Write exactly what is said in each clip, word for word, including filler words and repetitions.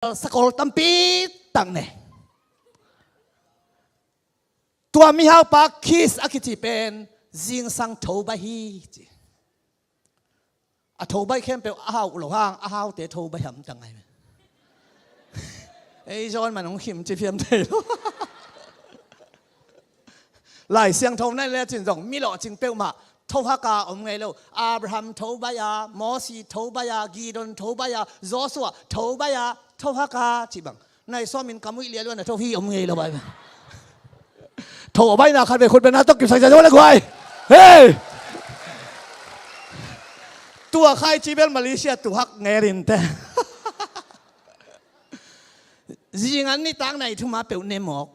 sakol tampi tak nei. Tua mihaupa Kis a kici pen zingsang tho baih hi ci. A tho baih khempeuh a hau lo hang, a haute tho baih hamtang ngai. Ei zawn man hong khim ci phiam thei lo. Lai Siangtho na en le cin zong mi lawhcing peuhmah tho hak a om ngei lo. Abraham tho baih a, Mosi tho baih a, Gideon tho baih a, Joshua tho baih a, tho hak a ci bang. Nai sawmin ka muih lialuan a tho hi om ngei lo bai. Tho baihna khat ve khut bena tawh kipsak cia zo le guai. Hei! Tua khai ci bel Malaysia tu hak ngerin te. Zingan nitak nai thuma peuh ne mawk.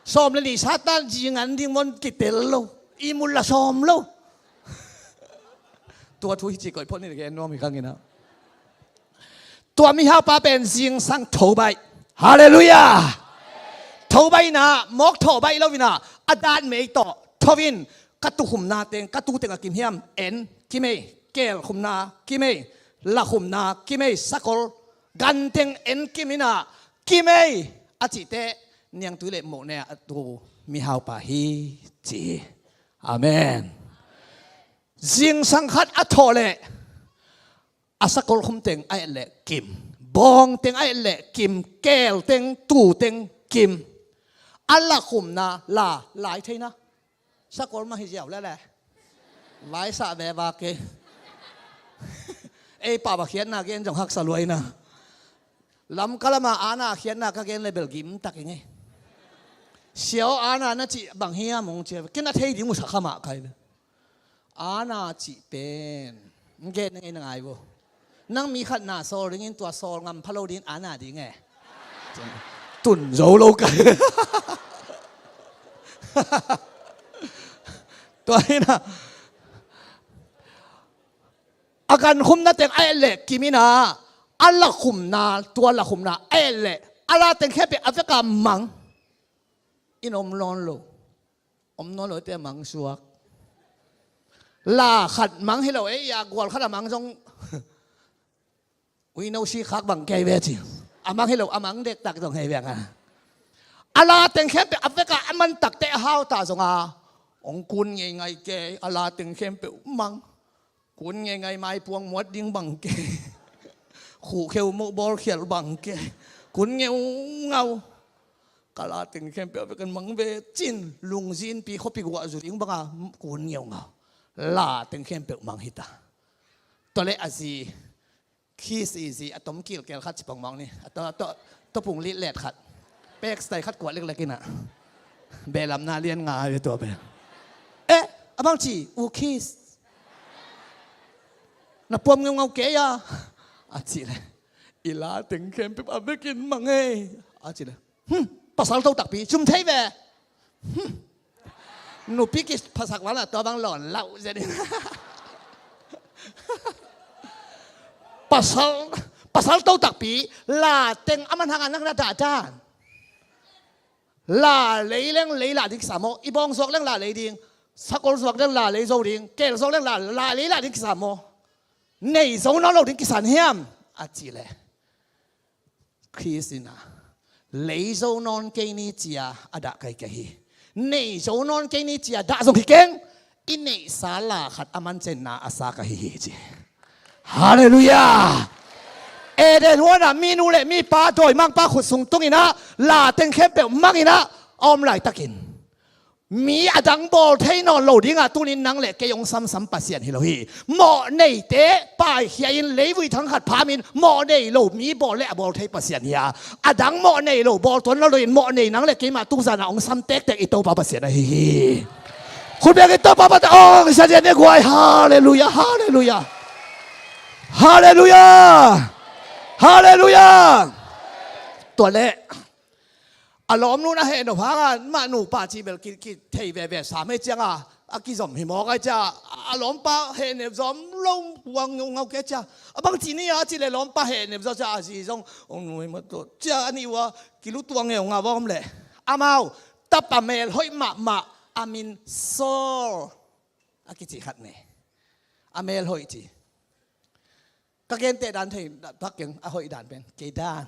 Sawm le nih Satan zingan ding mon kitel lo. I mul la sawm lo. Tua thu hi ci koih phot ni le ke nuam hi kangina. Tua mihaupa pen zingsang tho baih. Halleluiah. Tho baihna mawk tho baih lo ina a dan mei tawh tho in ka tukhumna teng, ka tu teng a kim hiam en kimei, kel khumna kimei, la khumna kimei, sakol ganteng en kim ina kimei a cihte niangtui le mohne a tu mihaupa hi ci hi. Amen. Zingsang khat a thawh leh a sakol khum teng a et leh kim, bawng teng a et leh kim, kel teng, tu teng kim. A la khumna la lai theina sakol mah hi ziau lele. Vaisah ve vak kei. Ei pah va khiatna gen zong haksa luaina. Lamka lama ana khiatna ka gen le bel gimtak i ngei. Siau ana na cih bang hiam hong cia ve. Kei na thei ding uh sa khamah kai ve. Ana cih pen gen na ngei na ngai vo. Nang mi khat na sawl dingin tua sawl ngam pha lo dingin ana ding e. Tun zo lo kai. Tua hi na. A gan khumna teng a et leh kim ina a la khumna, tua la khumna a et leh a la teng khempeuh a veka mang. In om nawn lo. Om nawn lo te mang suak. La khat mang hi lo ei a gual khat a mang zong uino si khak bang kei ve ci. A mang hi lo a mang dektak zong hei veng a. A la teng khempeuh a veka a man takte a hauta zonga hong kun ngei ngai kei a la teng khempeuh mang. Kun ngei ngai mai puang muat ding bang kei. Khuhkheu moh bawlkhial bang kei. Kun ngeu ngau. Ka la teng khempeuh a vekin mang ve cin lungzinpi khuapi guah zu ding banga kun ngeu ngau. La teng khempeuh mang hita. Tua le a zi Kis i zi a tom kilkel khat ci pongmawng ni a to, to, to pung litlet khat pek stai khat kuah leklek ina. Belamna lian nga ve tua bel. Eh, a bang ci u Kis. Na puam ngeungau kei a a ci le. I la teng khempeuh a vekin mang ei a ci le. Hmm, pasal to takpi cum thei ve. Hmm. Nupi kiphasak vang la tua bang lawn lau zia ding. Pasal, pasal to takpi la teng a man hanga nak na dahdan. La lei leng lei la ding kisa maw, i bawng zuak leng la lei ding, sakol zuak leng la lei zo ding, kel zuak leng la, la lei la ding kisa maw. Nei zo nawn lo ding kisan hiam a ci le. Khrist ina lei zo nawn kei ni cia a dah kai ka hi. Nei zo nawn kei ni cia dah zong hi keng. I neihsa la khat a man cenna a sa ka hi hi ci. Halleluiah. Eden huana mi nu le mi pa dawi mangpa khut sung tung ina la teng khempeuh mang ina a om laitakin mi a dang bawl thei nawn lo dingah tunin nang le kei hong samsam Pasian hi lo hi. Mawh neite paikhia in leivui thang khat phamin mawh nei lo mi bawl le a bawl thei Pasian hi a, a dang mawh nei lo bawl tuan lo loin mawh nei nang le keimah tungzanah hong sam tektek i Topa Pasian ahi hi. Khut bek i Topa Pasian ong sa dian ne guai. Halleluiah, halleluiah. Halleluiah. Halleluiah. Tua le a lawmnu na heh nop hanga mah nupa cih bel ki, ki thei veve sam hei cianga a kizom hi mawk ai cia a lawmpa heh nep zom lo huang ngau ngau ke cia a bang cih ni a cih le lawmpa heh nep zaw cia a zi zong ong nui mat lo cia a nih ua kilu tuang ngeu ngau a om le amau tapa mel hoih mahmah a min Saul a kici khat ne a mel hoih ci. Ka gente dan thei, tak keng, a hoih dan pen kei dan.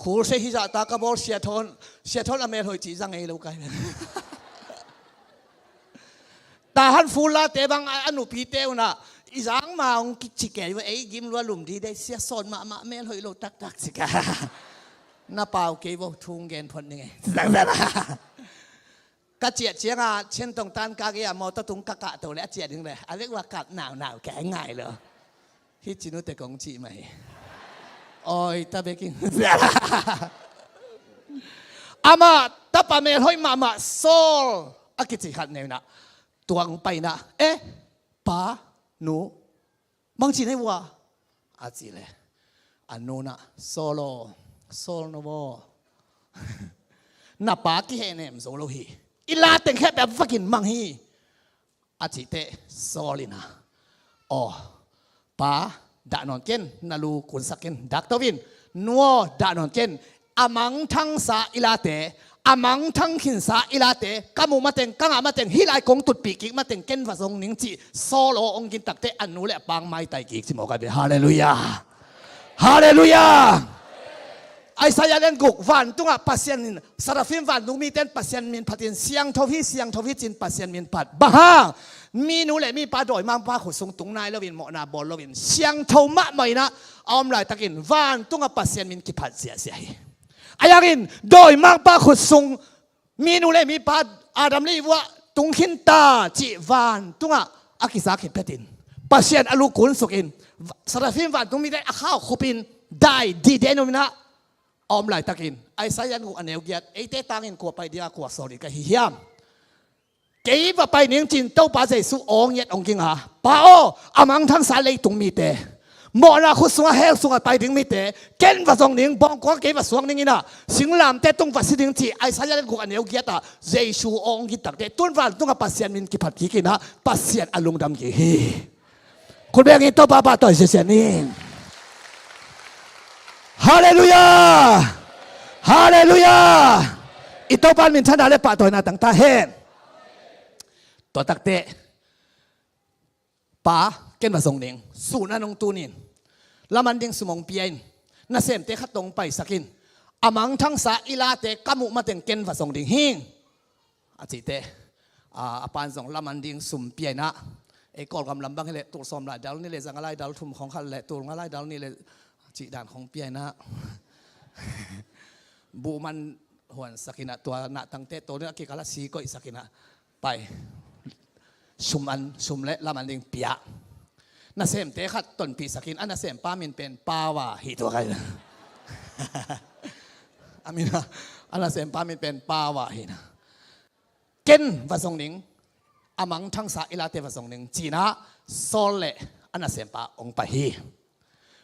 Khulse hi zahta ka bawl, Sia Thawn, Sia Thawn a mel hoih cih za ngei lo kai pen. Tahan fullate bang a, a nupite unah i zang ma hong kici kei va, ei gim lua lum di dei, Sia Sawn mahmah, mel hoih lo taktak ci ka. Na pau kei vo, thung gen phot ning ei. Ka ciah cianga Chin Tong Tan ka gei a mawtaw tung ka kahto le a ciah ding le a vek ua kap naunau kei ngai lo. Hih cinute kong cih mah hi. Awi ta bekin. Amah tapa mel hoih mahmah Saul a kici khat neu inah tuang pai inah, eh, pa, nu, bang ci nei ua? A ci le a nu inah, Saul aw, Saul no aw, na pa kihehnem zo lo hi. I la teng khempeuh a vakin mang hi. A cih teh Saul inah, aw, pa, dah nawn ken, na lu kunsak ken, dak to in, nu aw, dah nawn ken, a mangthangsa i late, a mangthang khinsa i late ka muh mateng, ka ngah mateng, hih lai kong tutpih kik mateng ken va zong ning cih Saul aw hong gin tak teh a nu le a pa hong maitai kik ci mawk a ve. Halleluiah. Halleluiah. Isaiah lian guk, vantungah Pasian in, Seraphim vantung mite in Pasian min phatin, siangtho hi, siangtho hi cin Pasian min phat. Bang hang? Minu le mipa dawimangpa khut sung tung nai loin, mawhna bawl loin, siangtho mahmah inah a om laitakin vantungah Pasian min kiphat ziahziah hi. A yangin dawimangpa khut sung minu le mipa Adam le Eve uh ah tung khin ta cih vantungah a kizak hi phetin, Pasian a lu kunsukin, Seraphim vantung mite a khau khupin dai dide numinah a om laitakin, Isaiah lian guk a neu giat, eite tangin kua pai dinga kua sawl ding ka hi hiam? Kei va pai ning cin Topa Jesu awng ngiat hong ging a, Pa aw, a mangthangsa leitung mite, mawhna khut sungah hell sungah pai ding mite, ken va zong ning, bawngkua kei va suak ning inah, singlamte tung va si ding cih Isaiah lian guk a neu giatah Jesu awng ging tak teh tun vantungah Pasian min kiphat kik inah Pasian a lungdam kik hi. Khut bengin Topa pahtawi ziahziah ning. Halleluiah. Halleluiah. I Topa min thana le pahtawina tang ta hen. Tua tak teh, Pa, ken va zong ning, sun a nong tunin, laman ding sum hong pia in, nasemte khat tawh hong paisak in, a mangthangsa i late ka muh mateng ken va zong ding hing. A cih teh, a, a pan zong laman ding sum pia inah, ei Kawlgam lam bang hileh tul sawm lai dal nih le za nga lai dal thum khong khat le tul nga lai dal nih le cih dan khong pia inah, buhman huansak inah, tua nahtangte tawh inah kikal a si koihsak inah, pai, sum an, sum le laman ding pia. Nasemte khat tonpihsak in, a nasempa min pen Pawa hi tua kai. A min a, a nasempa min pen Pawa hi na. Ken va zong ning, a mangthangsa i late va zong ning, ci inah Saul le a nasempa hong pai hi.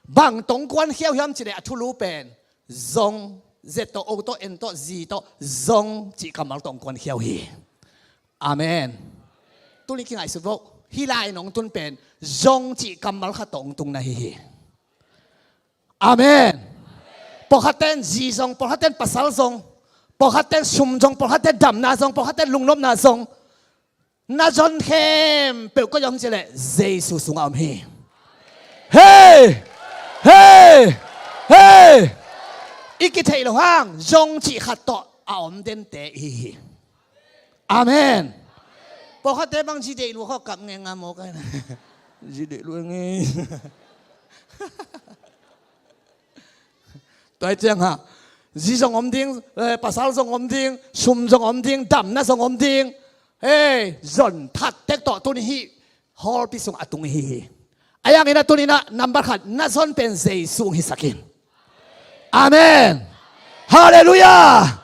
Bang tawh hong kuankhiau hiam cih leh a thulu pen zong, Z tawh, O tawh, N tawh, Z tawh, zong cih kammal tawh hong kuankhiau hi. Amen. Tuni kingaihsut vo. Hih lai nong tun pen zong cih kammal khat tawh hong tung na hi hi. Amen. Pawlkhatte in zi zong, pawlkhatte in pasal zong, pawlkhatte in sum zong, pawlkhatte in damna zong, pawlkhatte in lungnopna zong. Na zon khempeuh koi ah om cih leh Jesu sungah om hi. Hei! Hei! Hei! I kitheih loh hang zong cih khat tawh a om dente i hi hi. Amen. Pawlkhatte bang zi deih lua khaw kap ngenga maw kai na. Zi deih lua ngei. Tua hi ciang ha, zi zong om ding, eh, pasal zong om ding, sum zong om ding, damna zong om ding. Hei, zon that tek tawh tuni hih hawlpi sung a tung hi hi. A yangin a tuni na nambat khat na zon pen Jesu hong hisak in. Amen. Halleluiah.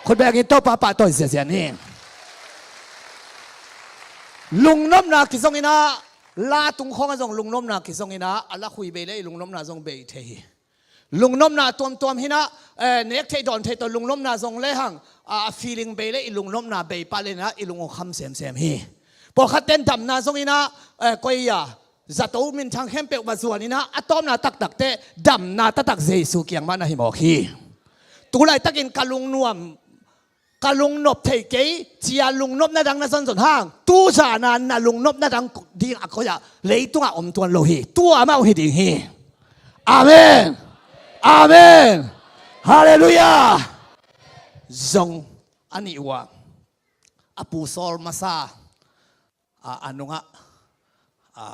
Khut bengin Topa pahtawi ziazia ni. Lungnopna kizong inah, la tung khawng a zong lungnopna kizong inah, a lakhui bei le i lungnopna zong bei thei hi. Lungnopna tuamtuam hinah, eh, nek theih dawn theih tawh lungnopna zong lehang, a, a feeling bei le i lungnopna bei pah lenah i lung hong kham semsem hi. Pawlkhatte in damna zong inah, eh, koi a, zato minthang khempeuh va zuan inah, a tawpna taktak teh damna taktak Jesu kiang mah na hi mawk hi. Tulaitakin ka lungnuam Ka lungnop thei kei, ci-a lungnopna dang na zonzon hang, tu zan a na lungnopna dang ding a koih ah leitungah om tuan lo hi. Tua amah hong hi ding hi. Amen. Amen. Halleluiah. Zong a nih uh ah, a pu Saul masa a, a nungah, a,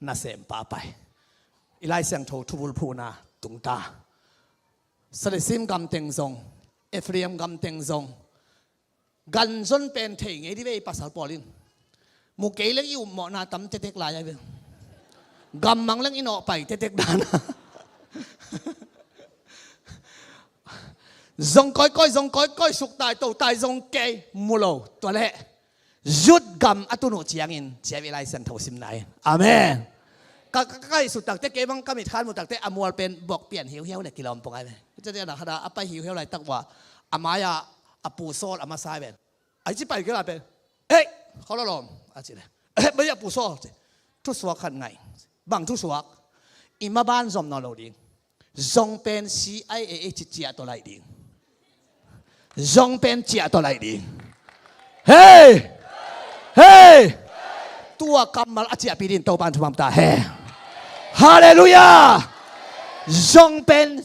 nasempa pai. I Lai Siangtho thubulphuhna tungta. Salisim gamteng zong, Ephraim gamteng zong, ganzon pen thei ngei di ve i pasal pawl in. Mu kei leng i upmawhna tam tetek lai a ve. Gammang leng i nawhpai tetek dan a. Zong kawikawi, zong kawikawi, suktai totai zong kei mu lo. Tua leh Zut gam a tun uh ciangin ciah ve i Lai Siangtho simna in. Amen. Ka, ka, ka ngaihsut takte, kei bang ka mitkhan mu takte a mual pen bok pian hiuhiau le kilawm pong ai ve. Cia cia na khada a pai hiuhiau laitak uh ah, a mai-ah a pu Saul a masa ai ven. Ai ci pai kei la pen. Ei, khaw lawlawm a ci le. Ei, bai a pu Saul ci. Thusuak khat ngaih. Bang thusuak? I maban zom nawn lo ding. Zong pen C I A A ci ciah tawh laih ding. Zong pen ciah tawh laih ding. Hei! Hei! Tua kammal a ciahpih ding Topan thupha ta hen. Halleluiah! Zong pen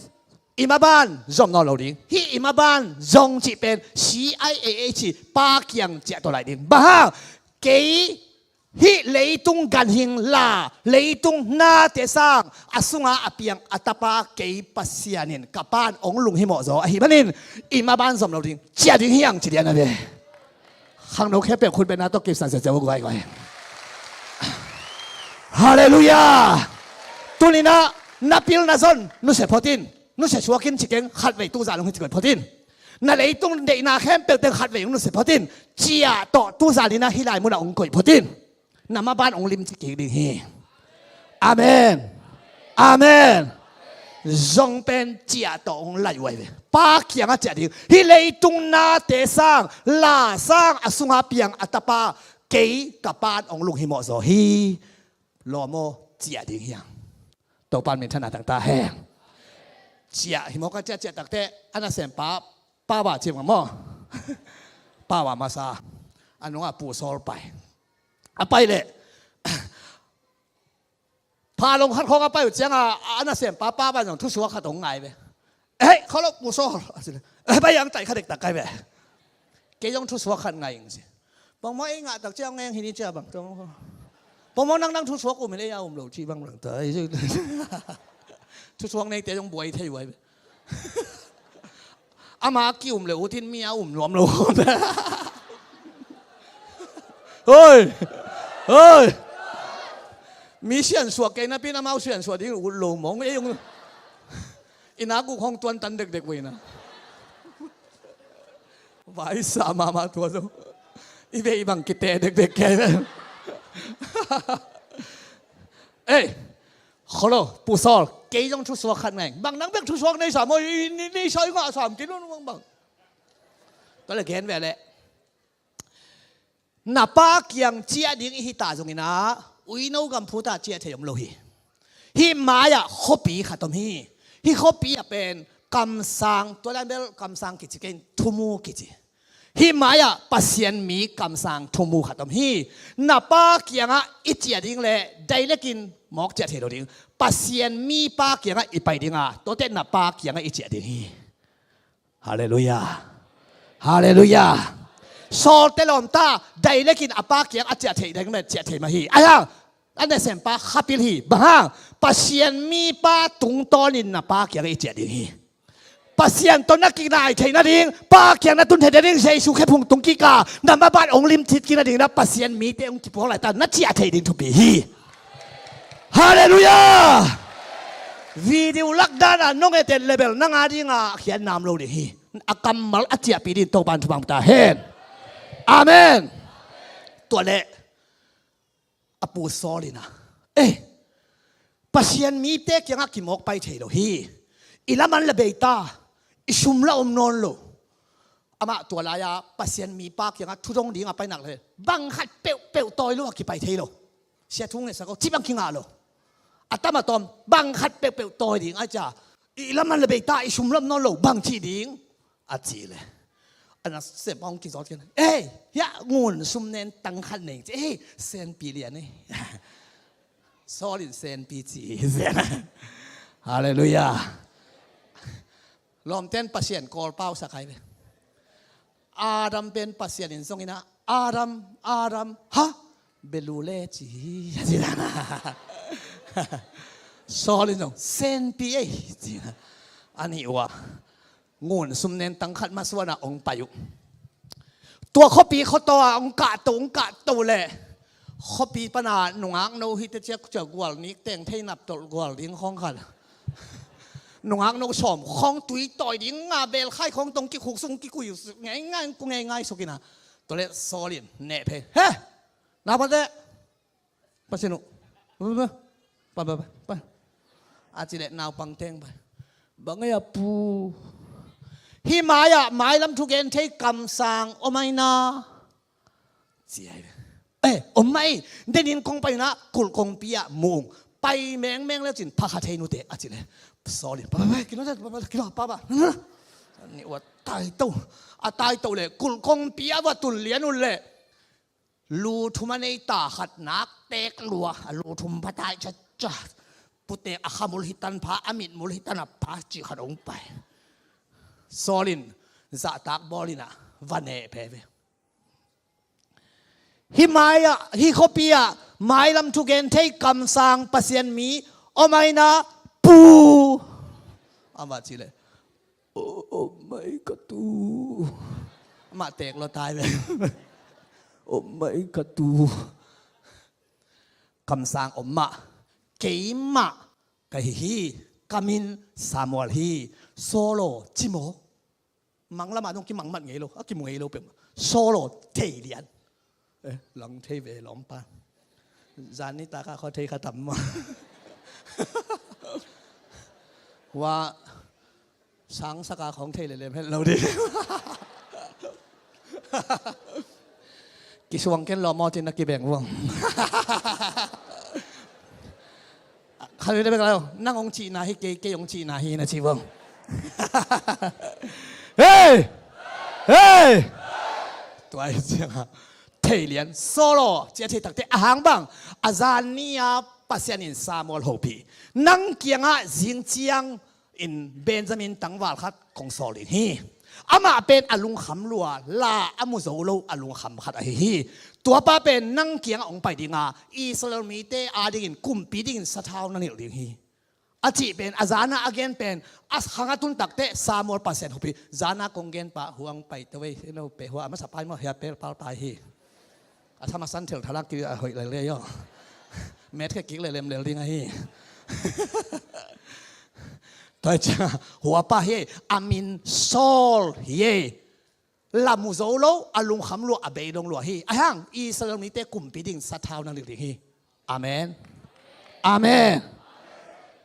i maban zom nawn lo ding. Hih i maban zong cih pen C I A A ci pa kiang ciah tawh laih ding. Bang hang? Kei hih leitung ganhing la, leitung nate sang a sunga a piang a tapa kei Pasian in ka pan hong lunghimawh zaw ahih manin i maban zom lo ding, ciah ding hi hang ci lian a ve. Khangno khempeuh khut bengna tawh kipsak ziahziah uh guaiguai. Halleluiah. Tuninah na pil na zon nusia phot in. Nusia suak in ci keng, khatvei tuzan hong hi ci koih phot in. Na leitung deihna khempeuh teng khatvei hong nusia phot in. Ciah tawh tuzan inah hih lai munah hong koih phot in. Na maban hong limci kik ding hi. Amen. Amen. Zong pen ciah tawh hong laih uh ai ve. Pa kiangah ciah ding. Hih leitung nate sang, la sang a sunga piang a tapa kei ka pan hong lunghimawh zaw hi. Lawm aw, ciah ding hi hang. Topan minthanna tang ta hen. Ciah hi mawk a, ciah ciah takte a nasempa Pawa ci mawk maw? Pawa masa a nungah pu Saul pai. A pai leh phalong khat khawng a pai uh ciangah a nasempa Pawa in zong thusuak khat hong ngai ve. Hei, khaw lo pu Saul a ci leh, hei, bai ang taih kha dektak kai ve. Kei zong thusuak khat ngai ing ci. Bangmah ei ngah tak ciang ngeng hi ni cia bang. Bangmah nang nang thusuak um in ei a um lo ci bang bang ta. Thusuak neite zong buai thei uh ai ve. Ama ki um le utin mi a um nuam lo. Hoi. Hoi. Mi siansuak kei napin amau siansuak ding ut lo mong ei ung. I nak uh hong tuan tan dekdek uh ina. Vai sa mahmah tua zo. I ve i bang kite dekdek kei ve. Ei, khaw lo pu Saul, kei zong thusuak khat ngai. Bang nang bek thusuak nei sam aw, i nei sa i ngah sam kei lo bang bang. Tua le gen ve leh. Na pa kiang ciah ding i hita zonginah uino gam phutah ciah thei om lo hi. Hih mai-ah khuapi khat om hi. Hih khuapi ah pen kamsang, tua dan bel kamsang kici kei in, thumu kici. Hih mai-ah Pasian mi kamsang thumu khat om hi. Na pa kiangah i ciah ding leh dailekin mawk ciah thei lo ding. Pasian mi pa kiangah i pai dinga tuate na pa kiangah i ciah ding hi. Halleluiah. Halleluiah. Sawlte lawmta, dailekin a pa kiang a ciah theih deng met ciah thei mah hi. Ahi hang a nasempa khapil hi. Bang hang? Pasian mipa tungtawnin na pa kiangah i ciah ding hi. Pasian tawh na kinai theih nading, pa kiang na tun theih nading, Jesu khephung tung kik a na maban hong limcit kik nading na Pasian mite hong kipuak laita na ciah theih ding thupi hi. Halleluiah. Video lakdan a nong et et leh bel nang a dinga khiat nam lo ding hi. A kammal a ciahpih ding Topan thupha ta hen. Amen. Tua leh a pu Saul in ah, eh, Pasian mite kiangah kimawk pai thei lo hi. I laman la bei ta, i sum la om nawn lo. Amah tua lai-a Pasian mipa kiangah thudong ding a pai nak le bang khat peuhpeuh tawi lo a kipai thei lo. Sia thu ngetsak aw, cih bang kingah lo. A tam a tawm bang khat peuhpeuh tawi ding a cia, i laman la bei ta, i sum la om nawn lo, bang cih ding a cih le, A nasep hong kizawt kei na. Ei, hiah ngun sum nen tang khat nei ci. Ei, senpi lian ei. Saul in senpi ci. Halleluiah. Lawmten Pasian kawl pau sak hai ve. Adam pen Pasian in zong ina, Adam, Adam, ha? Belu le ci hi. Saul in zong senpi ei ci. A nih uh a ngun sum nen tang khat masuana hong pai uh. Tua khuapi khuataw a hong kahto hong kahto leh khuapi pana nungak no hi te ciak ciak gual nik teng thei nap tolh gual ding khawng khat. Nungak no sawm khawng tui tawi ding a bel khai khawng tong kikhuk sung kikui ngei ngai ku ngei ngai suk ina. Tua leh Saul in neh phei. He! Naupangte! Pasian uh. Pai, pai, pai, pai. A ci leh naupang teng pai. Bang ei a pu. Hih mai-ah mailam thugen thei kamsang om aina. Ci ai. Eh, om mai. Denin kong pai na kulh kongpi ah mu ung. Pai mengmeng le cin phakha thei nute a ci leh. Saul in. Pai, pai, pai, kilo, pai, pai, kilo, pai, pai. Ni ua taito. A taito leh kulh kongpi ah va tun lian un leh. Lu thum a nei ta khat nak tek lua, a lu thum pha tai caca. Putek a khamul hi tan pha, a mitmul hi tan a pha ci khat hong pai. Saul in zahtak bawl ina va neh phei ve. Hih mai-ah, hih khuapi-ah mailam thugen thei kamsang Pasian mi om aina pu. Amah ci leh. Oh, oh my God, tu. Amah tek lo tai ve. Oh my God, tu. Kamsang om mah. Keimah ka hi hi. Ka min Samuel hi. Saul aw, ci maw. Mang lamah dong kimang mat ngei lo. A kimu ngei lo peuh. Saul aw, thei lian. Eh, lang thei ve lawmpa. Zan nitak a khaw thei kha tam maw. Hua sangsak a khawng thei lelem het lo ding. Kisuang ken lawm aw cin a kibeng vuang. Kha lelem bek lo. Nang hong cihna hi kei, kei hong cihna hi na ci vuang. Hei! Hei! Tua hi ciang a. Thei lian, Saul aw, ci a thei takte a hang bang, a zan ni-a Pasian in Samuel hopih. Nang kiangah zing ciangin Benjamin tangval khat kong sawl ding hi. Amah pen a lungkham lua, la a mu zo lo a lungkham khat ahi hi. Tuapa pen nang kiangah hong pai dinga, Israel mite adingin kumpi dingin sathau na nilh ding hi. A cih pen, a zana a gen pen, a khang a tun takte Samuel Pasian hopih, zana kong gen pa huang pai tawei, eno pe hua, a masa pai maw, hia pel pal pai hi. A thama san thel thalak ki a hoih lele yo. Met khe kik lelem lel ding ahi. Tua hi ciang, hua pa hi, a min Saul hi. La mu zo lo, a lungkham lua, a beidong lua hi. A hang, Israel mite kumpi ding sathau na nilh ding hi. Amen. Amen.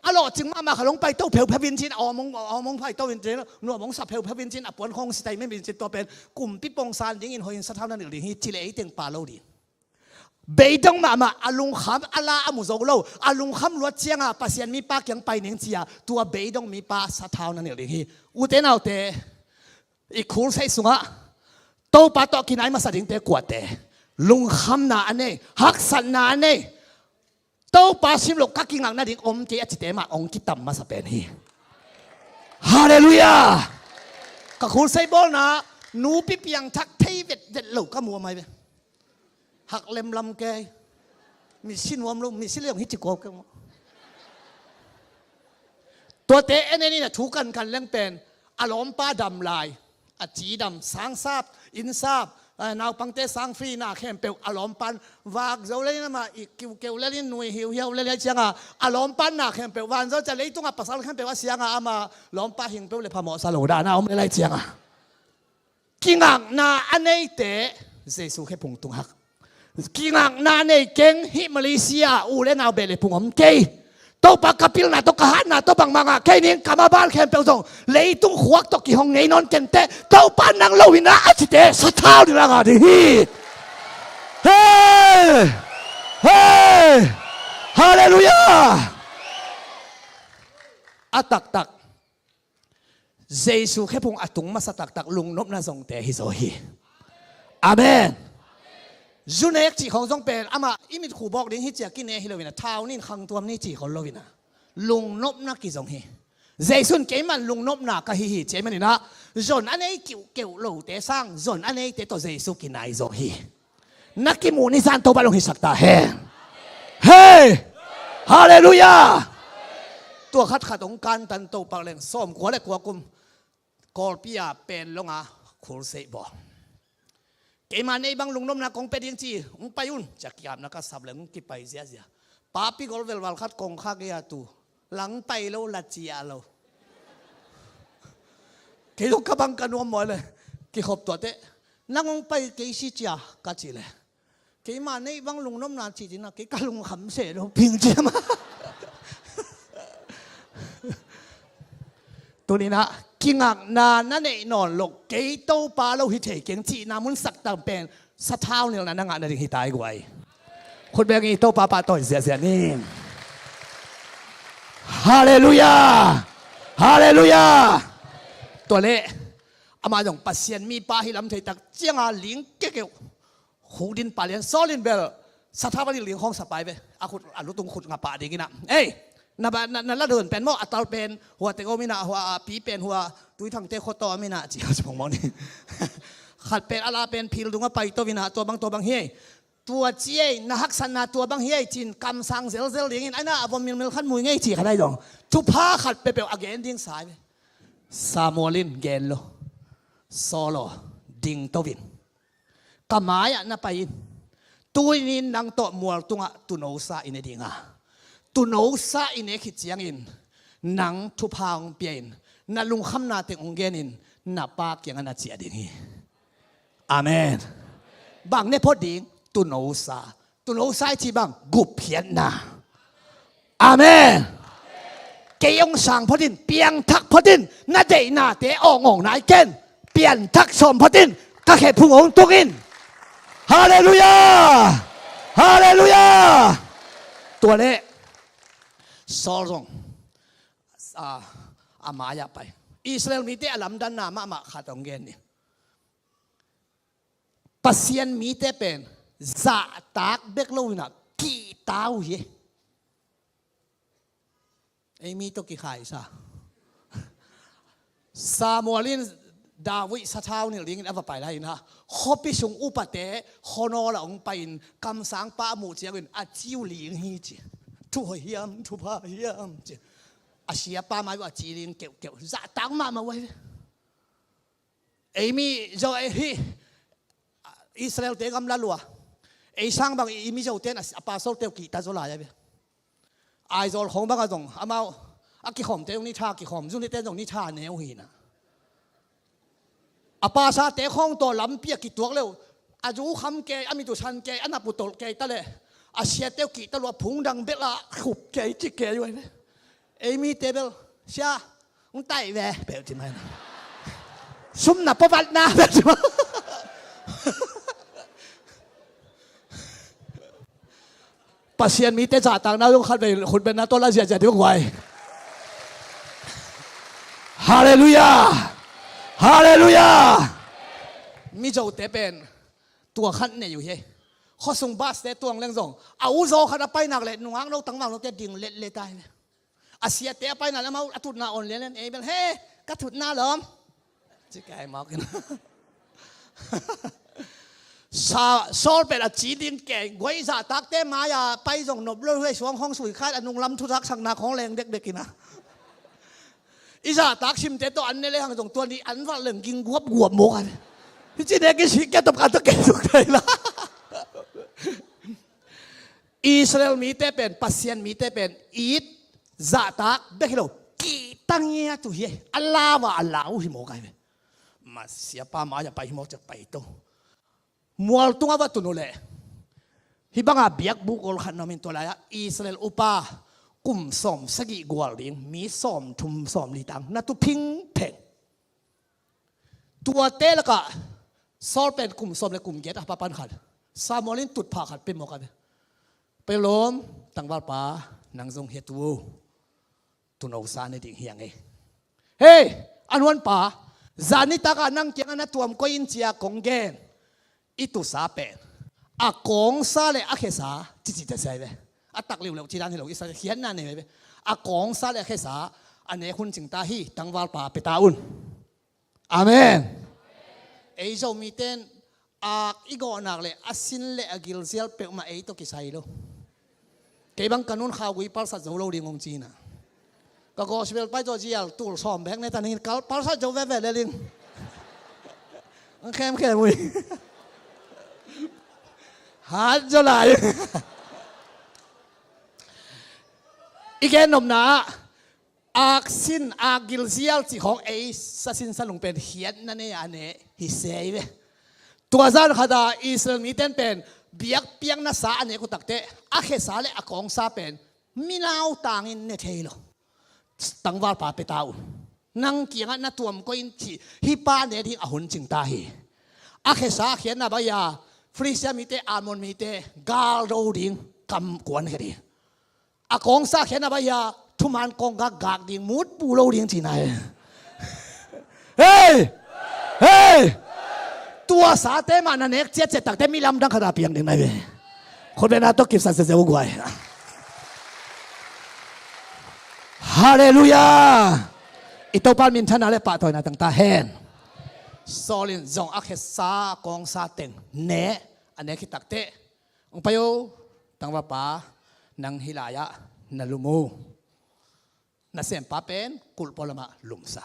A lawhcing mahmah kha long paito pheupheu in cin, a awmong, a awmong paito in cin, nuamong sa pheupheu in cin, a puan khawng sitai mem in cin, tua pen kumpi pongsan dingin hoih in sathau na nilh ding hi, ci leh ei teng pa lo ding. Beidong mahmah, a lungkham, a la a mu zo lo, a lungkham luat cianga Pasian mipa kiang pai ning cia, tua beidong mipa sathau na nilh ding hi. Ute naute, i khulsei sungah Topa tawh kinai masa dingte kuate, lungkhamna a nei, haksatna a nei, Topa sim lo ka kingak nading om kei a cite mah hong kitam masa pen hi. Halleluiah. Ka khulsei bawlna, nupi piangthak thei vetvet lo ka muam ai ve. Hak lemlam kei. Misi nuam lo, misi leong hi ci kua kei maw. Tuate en en in a thu kankan leng pen, a lawmpa dam lai, a ci dam, sang sap, inn sap, eh, naupangte sang free na khempeuh a lawmpan vak zo lelin amah i kiukeu lelin nui hiuhiau lelin cianga, a lawmpan na khempeuh van zo cia leitungah pasal khempeuh a sianga ama lawmpa hing peuh le phamawh sa lo dahna om lelai cianga. Kingakna a neite Jesu khe phung tung hak. Kingakna a nei keng hih Malaysia u le nau beh le phung om kei. Topa ka pilna tawh ka hatna tawh bangmah ngah kei ning, ka maban khempeuh zong leitung khuak tawh kihong ngei nawn kenteh, Topa nang lo in ah a cite sathau ding la ngah ding hi. Hei! Hei! Halleluiah! A taktak Jesu khephung a tung masa taktak lungnopna zongte hi zaw hi. Amen. Zu nek cih khawng zong pen amah i mitkhu bawk ding hi ci-a kine hi loin a, thau nin khangtuam ni cih khol loin a, lungnopna kizong hi. Jesu in keiman lungnopna ka hi hi ci ahih manin a, zon a nei kiuhkeuh lote sang zon a neite tawh Jesu kinai zaw hi. Na kimuh ni zan Topa lung hisak ta hen. Hei! Halleluiah! Tua khatkhat hong kantan Topa leng sawmkua le kua kum Kawlpi a Panglong a khulseih bawl. Keima neih bang lungnopna kong pia ding ci, hong pai un. Ciah kiapna ka sap leng hong kipai ziazia. Papi gol velval khat kongkhak ei a tu. Lang pai lo, la ciah lo. Kei zong ka bang ka nuam maw le. Kikhop tuah teh. Nang hong pai kei si cia ka cih leh, keima neih bang lungnopna cih ding a, kei ka lungkham se lo ping ciam a. Tuni-in a, kingakna na neih nawn loh, kei Topa lo hi thei keng cihna mun sak tang pen sathau nilhna na ngah nading hi ta ei guai. Khut beng i Topa pahtawi ziahziah ni. Halleluiah! Halleluiah! Tua leh amah zong Pasian mipa hi lam thei tak ciang a ling kekeuh. Khukdin pah lian, Saul in bel sathau a nih ling khawng sa pai ve. A khut, a lutung khut nga pah dingin a. Ei, na ba, na, na la dawn pen maw, a tal pen hua teng om in a, hua a pi pen hua Tuithangte khua tawh om in a, ci a ci pong mawk ni. Khat pen a la pen phil dung a pai to in a, tua bang, tua bang hi ei. Tua ci ei, na haksatna tua bang hi ei ci-in kamsang zelzel dingin, ai na a vom milmil khat mui ngei ci khat ai dong. Thupha khat peuhpeuh a gen ding sa ei ve. Samuel in gen lo. Saul aw, ding to in. Ka mai-ah na pai in. Tuni-in nang tawh mual tungah tuuno sa i ne ding a, tuuno sa i ne khit ciangin nang thupha hong pia in, na lungkhamna teng hong gen in, na pa kiangah na ciah ding hi. Amen. Bang ne phot ding? Tuuno sa. Tuuno sa i cih bang? Gupkhiatna. Amen. Kei hong sang phot in, piangthak phot in, na deihnate awngawng nai ken, pianthak sawm phot in, ka khephung hong tung in. Halleluiah! Halleluiah! Tua leh Saul zong a, a mai-ah pai. Israel mite a lamdanna mahmah khat hong gen ni. Pasian mite pen zahtak bek lo in a kihta uh hi. Ei mi tawh kikhaisa. Samuel in David sathau nilh dingin a va pai lai in a, khuapi sung upate khuanawl ah hong pai in kamsangpa a muh ciangin a ci uh ling hi ci. Thu hiam, thupha hiam ci. A siapa mai uh a ci ling keuhkeuh. Zahtak mahmah uh ahi ve. Ei mi Zo, ei hi Israelte gamla lua. Ei sang bang i Mizote in a, a pastorte uh kihta zaw lai a ve. Aizawl khawng bangah zong amau a kikhawmte zong ni tha kikhawm, zunite zong ni tha ne uh hi na. A pastorte khawng tawh lampi a kituak leuh, a zu kham kei, a mit uh san kei, a nap uh tolh kei ta leh, a siate uh kihta lua, phung dang bel a khup kei ci kei uh ahi ve. Ei mite bel, sia, hong taih ve, peuh ci mai na. Sum na pavatna, peuh ci mai. Pasian mite zahtakna zong khat vei khutbenna tawh la ziahziah ding uh guai. Halleluiah! Halleluiah! Mizote pen tua khat nei uh hi. Khuasung baste tuang leng zong a uzaw khat a pai nak leh nungak no tangval note ding letlet ahi ve. A siate a paina lamah a tutna on lianlian, ei bel, he, ka tutna lawm. Ci kai mawk in. Sa, Saul pen a ci ding kei, guai zahtakte mai-a pai zong nop lo, huai suang hong sui khat, a nunglam thutak sakna khawng leng dekdek in a. I zahtak simte tawh an ne lehang zong tua ni an valh leng ging guapguap mawk a. Hi ci ne ki si kia tawp ka tawh kei suk thei la. Israel mite pen, Pasian mite pen, it zahtak bek hi lo, kihta ngiat uh hi. A lau a, a lau uh hi mawk ahi ve. Masiapa mai-ah pai hi mawk ciang pai to. Mual tungah va tun uh leh. Hih bangah biakbuk gol khat na om in tua lai-ah Israel upa kum sawm sagih gual ding, mi sawm thum sawm li tang, na tu phingpheng. Tuate lakah Saul pen kum sawm le kum giat a pa pan khat. Samuel in tutphah khat pia mawk a ve. Pai lawm, tangvalpa, nang zong hi a tu. Tuuno sa ne ding hi a ngei. Hei, A nuanpa, zan nitak ah nang kiangah na tuam koih in ci-a kong gen i tusa pen a kawngsa le a khesa cici teh sia hi ve. A tak liuliu ci dan hi lo, i sa khiatna nei ve. A kawngsa le a khesa a nek hun cing ta hi. Tangvalpa pia ta un. Amen. Ei Zomite in ak i gawh nak le a sin le a gilzial peuhmah ei tawh kisai lo. Kei bang ka nun khaugui palsat zo lo ding hong ci-in ah, ka gospel pai tawh zial tul sawm bek ne ta ning in kal palsat zo veve le ding. Ang khemkhem ui. Hat zaw lai. I gen nopna ah, ak sin, ak gilzial cih khawng ei sa sin sa lung pen khiatna nei a ne hi se hi ve. Tua zan khat ah Israel mite in pen biakpiakna sa a nek uh takteh a khesa le a kawngsa pen mi nautangin ne thei lo. Tangvalpa pia ta un. Nang kiangah na tuam koih in cih hih pa ne ding a hun cing ta hi. A khesa khiatna baih a Filistia mite, Ammon mite gal do ding, kam kuan khe ding. A kawngsa khiatna baih a thuman kawng gakgak ding, mut pu lo ding cihna hi. Hei! Hei! Tua sate mah na nek ciatciat takteh mi lamdang khat a piang ding na hi ve. Khutbetna tawh kipsak ziazia uh guai. Halleluiah. I Topa minthanna le pahtawina tang ta hen. Saul in zong a khesa kawngsa teng ne a nek hi takteh, hong pai o, tangvalpa, nang hih lai-ah na lum o. Nasempa pen kulh pualamah lumsa.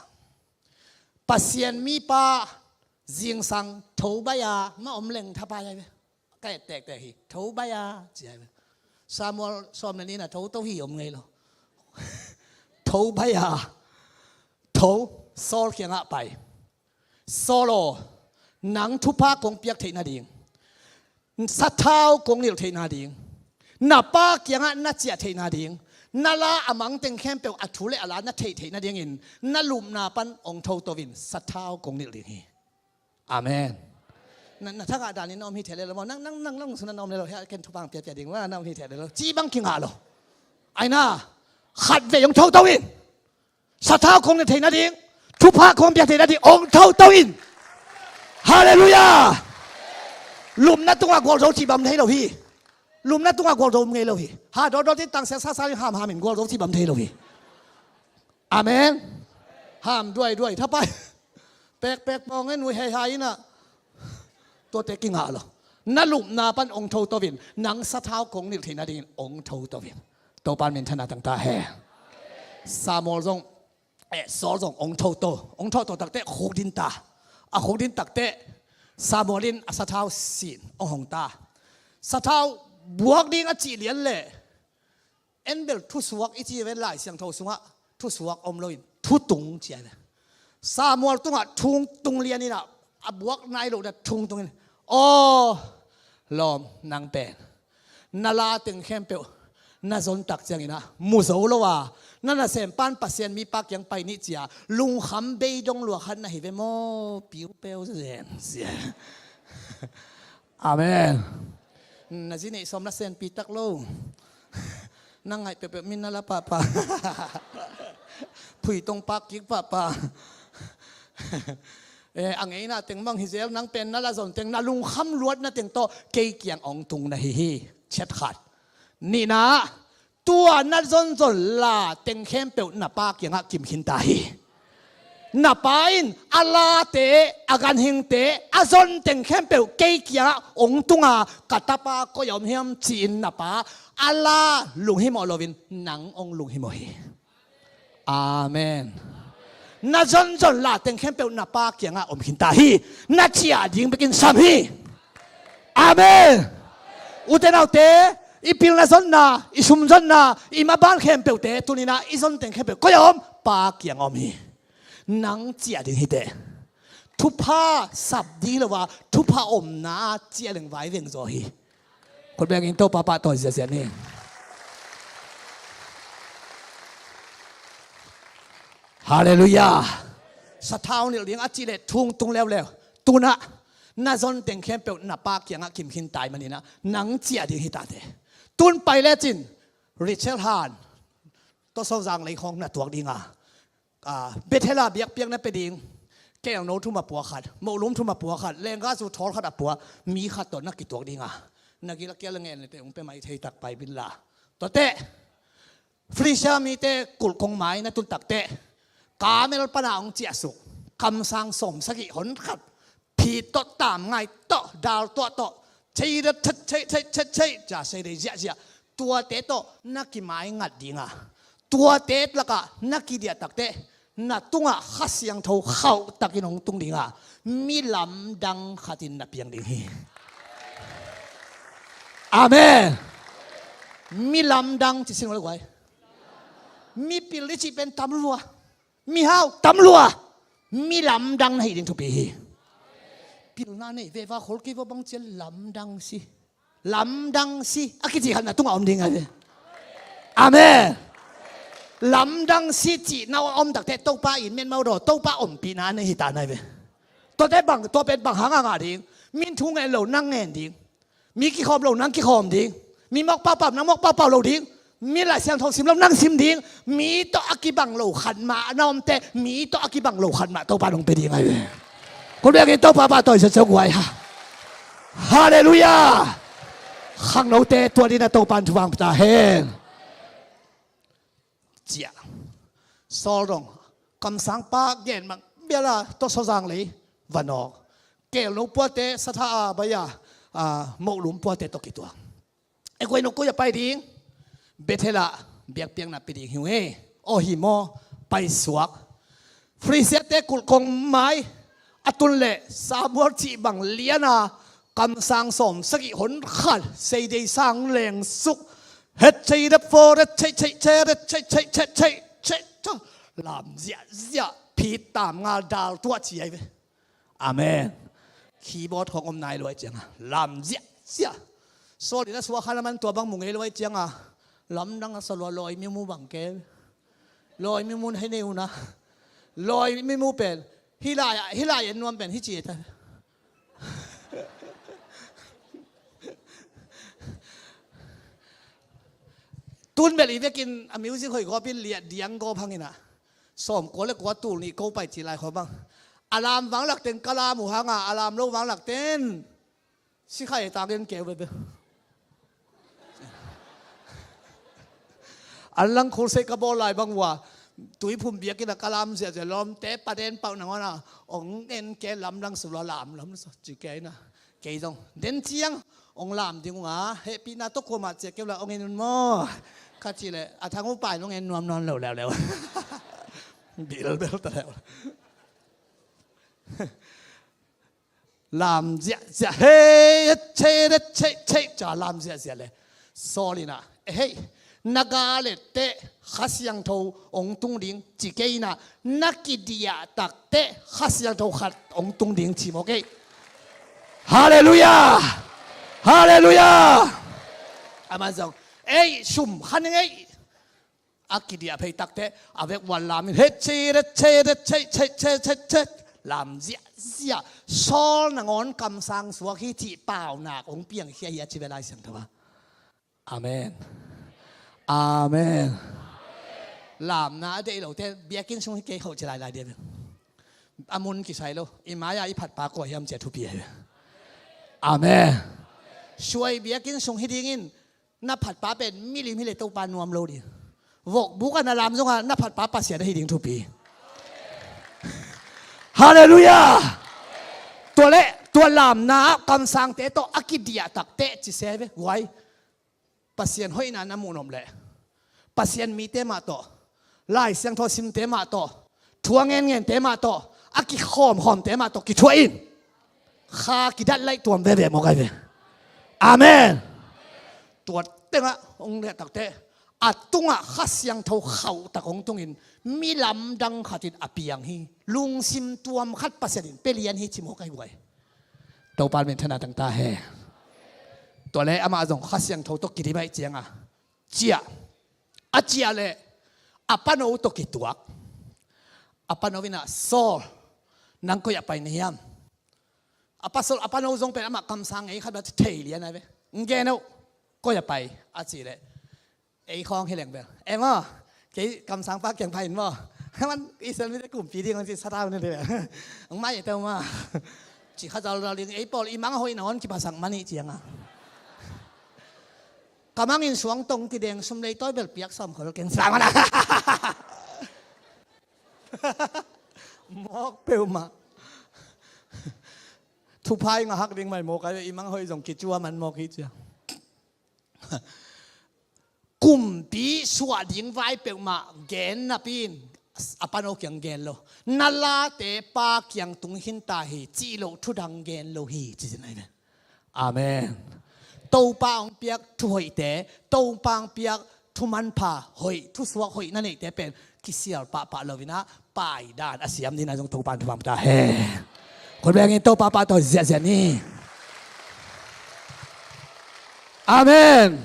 Pasian mipa zingsang tho baih a mah om leng thapai a hi ve. Ka et tektek hi, tho baih a ci a hi ve. Samuel sawm le nihna tho tho hi om ngei lo. Tho baih a, tho, Saul kiangah pai. Saul aw, nang thupha kong piak theih nading, sathau kong nilh theih nading, na pa kiangah na ciah theih nading, na la a mang teng khempeuh a thu le a la na theih theih nadingin na lumna pan hong thoto in, sathau kong nilh ding hi. Amen. Na, na thangah danin na om hi thei le lo maw? Nang, nang, nang, nang sung na om le lo, hia ken thupha piapia ding maw, na om hi thei le lo, ci bang kingah lo. Aina, khatvei hong thoto in. Sathau kong nilh theih nading, thupha kong piak theih nading hong thoto in. Halleluiah. Lumna tungah gualzo cih bang thei lo hi. Lumna tungah gualzo ngei lo hi. Ha dawtdawt in tangsiak sasa in hamham in gualzo cih bang thei lo hi. Amen. Ham duaiduai thapai. Pekpek pawng in ui heihai in ah. Tuate kingah lo. Na lumna pan hong thoto in, nang sathau kong nilh theih nadingin hong thoto in. Topa minthanna tang ta hen. Samuel zong, eh, Saul zong hong thoto, hong thoto takteh khukdin ta. A khukdin takteh Samuel in a sathau sin hong hong ta. Sathau buak ding a cih lian leh en bel thusuak i ci ven, Lai Siangtho sungah thusuak om loin thutung ci a hi ve. Samuel tungah thungtung lian in ah, a buak nai lohna thungtung in, aw lawm, nang pen na la teng khempeuh na zon tak ciangin ah mu zo lo a, na nasempa in Pasian mipa kiang pai ni ci a lungkham bei dong lua khat na hi ve maw, piupeu zen sia. Amen. Na zi neih sawm la senpi tak lo. Na ngaih peuhpeuh min na la pahpah. Phuitong pak kik pahpah. Eh, a ngeina teng mang hi zel, nang pen na la zon teng, na lungkham luatna teng tawh kei kiang hong tung na hi hi. Ciat khat. Nihna, tua na zonzon la teng khempeuh na pa kiangah kim khin ta hi. Na pa in a late, a ganhingte, a zon teng khempeuh kei kiangah hong tung a, ka tapa koi ah om hiam ci-in na pa a la lunghimawh loin nang hong lunghimawh hi. Amen. Na zonzon la teng khempeuh na pa kiangah om khin ta hi. Na ciah ding bekin sam hi. Amen. Ute naute, i pilna zonna, i sum zonna, i maban khempeuhte, tuni-in ah i zon teng khempeuh koi ah om? Pa kiang ah om hi. Nang ciah ding hi teh. Thupha sap ding lo a, thupha omna ciah leng vai veng zaw hi. Khut bengin Topa pahtawi ziahziah ni. Halleluiah. Sathau nilh ding a cih leh thungtung leuleu. Tu-in ah na zon teng khempeuh na pa kiangah kim khin ta ahih manin ah nang ciah ding hi ta teh. Tu-in pai lecin Rachel han tawsauzang lei khawng na tuak ding a, Bethel ah biakpiakna pia ding, kelno thum a pua khat, mohlum thum a pua khat, lenggazu thawl khat a pua mi khat tawh na kituak ding a, na gil a kial a ngen le teh hong pia mai thei tak pai bil la. Tua teh Filistia mite kulh kong mai na tun tak teh, Karmel pan a hong ciahsuk kamsang sawmsagih hon khat, phit tawh, tamngai tawh, dal tuah tawh, cei dei cei cei cei cei, ca sei dei ziahziah, tuate tawh na kimai ngat ding a, tuate lakah na kidiah tak teh, na tungah Kha Siangtho khauh takin hong tung ding a, mi lamdang khatin na piang ding hi. Amen. Mi lamdang ci sing lo le guai. Mipil i cih pen tam lua. Mihau tam lua. Mi lamdang na hi ding thupi hi. Pilna nei veva khol kei va bang cian lamdang si. Lamdang si a kici khat na tungah om ding a ve. Amen. Lamdang si cih na om tak teh Topa in met mau daw, Topa ompihna na hi ta nai ve. Tua teh bang, tua pen bang hang a ngah ding? Min thu ngen lo nang ngen ding. Mi kikhawm lo nang kikhawm ding. Mi mawk paupau nang mawk paupau lo ding. Mi Lai Siangtho sim lo nang sim ding. Mi tawh a kibang lo khat mah na om teh, mi tawh a kibang lo khat mah Topa nong pia ding a ve. Kul biakin Topa pa tawi sa cok guai ha. Halleluiah. Khangnote tua dina Topa in thuvang pia ta hen. Ciah. Saul dong kamsangpa gen mang biala tawh sawzang lei vanawk. Kelno puate satha a bai a, mohlum puate tawh kituak. E guai, no koi a pai ding? Bethel ah biakpiakna pia ding hi uh e. Aw hi maw? Paisuak. Filistiate kulh kong mai a tun leh Samuel cih bang lian a kamsang sawmsagih hon khat, seidei sang lengsuk, het cei dep fo, ret cei cei cei, ret cei cei cei cei cei, lam ziahziah, phit tamngal dal tuah ci ai ve. Amen. Keyboard khong om nai luai cianga lam ziahziah. Saul in a suak khan a man tua bang mu ngei luai cianga lamdang a sa lua, lawi mimu bang ke. Lawi mimu hei nei una. Lawi mimu pen hih lai, hih lai en nuam pen hih ci ta. Tun bel i vekin a music hoih gawpin liah diang gawp hangin a sawmkua le kua tul nih ko pai ci lai khawng bang. A lam vanglak ten ka lam uh hanga a lam lo vanglak ten sikha e tangin keu bebe. An lang khul sei ka bawl lai bang uh a tuiphum biakinn a ka lam ziahziah lawmte paden pauh nangawn a ong en ke lamdang sula lam lam sa ci ke ina. Kei zong den ciang ong lam ding uh a hehpihna tawh kuamah ciah keu la ong en un maw? Kha ci leh a thang uh pai nong en nuam nawn lo leuleu. Bilbel ta leu. Lam ziahziah hei cei ret cei cei ca lam ziahziah le Saul ina, e hei, na ga le teh Kha Siangtho ong tung ding ci kei ina, na kidiah tak teh Kha Siangtho khat ong tung ding ci maw kei? Halleluiah. Halleluiah. Amah zong ei sum khan ing ei. A kidiah phei tak teh a vek uan lam in het cei ret cei ret cei cei cei cei cei lam ziahziah. Saul nangawn kamsang suak hi cih paunak ong piangkhia hi a ci ve Lai Siangtho a. Amen. Amen. Lamna a deih lote biakinn sung hi kei khoh ci lailai dia ve. A mun kisai lo i mai-a i phatpa kua hiam cia thupi ahi ve. Amen. Suai biakinn sung hi dingin na phatpa pen milim hi le Topa nuam lo ding. Vokbuk a na lam zonga na phatpa Pasian ahi ding thupi. Halleluiah. Tua le tua lamna ah kamsangte tawh a kidiah tak teh ci se ve guai. Pasian hoihna na muh nop leh Pasian mite mah tawh, Lai Siangtho simte mah tawh, thu a ngenngente mah tawh, a kikhawmkhawmte mah tawh kithuah in. Kha kidat laih tuam veve mawk ai ve. Amen. Tua tengah hong liah tak teh a tungah Kha Siangtho khauh tak hong tungin mi lamdang khatin a piang hi. Lungsim tuam khat Pasian in pia lian hi ci mawk ai guai. Topa min thana tang ta he. Tua le amah zong Kha Siangtho tawh kidim aih cianga ciah. A ciah le a pano tawh kituak. A pano ina Saul nang koi ah pai na hiam? A pasal a pano zong pen amah kamsang ngei khat na thei lian ai ve. Ngen oh koi ah pai a ci le ei khawng hi leng bel e maw? Kei kamsangpa kiang pha in maw? Kaman Israel mite kumpi ding ang ci sa tau ni de. Ang mai tau ma. Ci kha zal dal ding ei pawl i mang hoih na on kiphasak mani cianga. Ka mangin suang tong kideng sum lei tawi bel piak sam khol keng sa mana. Mawk peuhmah. Thupha i ngah hak ding mai mawk ai ve, i mang hoih zong kicua man mawk hi cia. Kumpi suah ding vai peuhmah gen napi in a pano kiang gen lo. Na late Pa kiang tung khin ta hi cih loh thudang gen lo hi ci zen ai ve. Amen. Topa hong piak thuhoihte, Topa hong piak thumanpha hoih, thusuak hoih na neihte pen kisial pahpah lo in ah paidan a siam ding in ah zong Topa in thupha pia ta hen. Khut bengin Topa pahtawi ziahziah ni. Amen.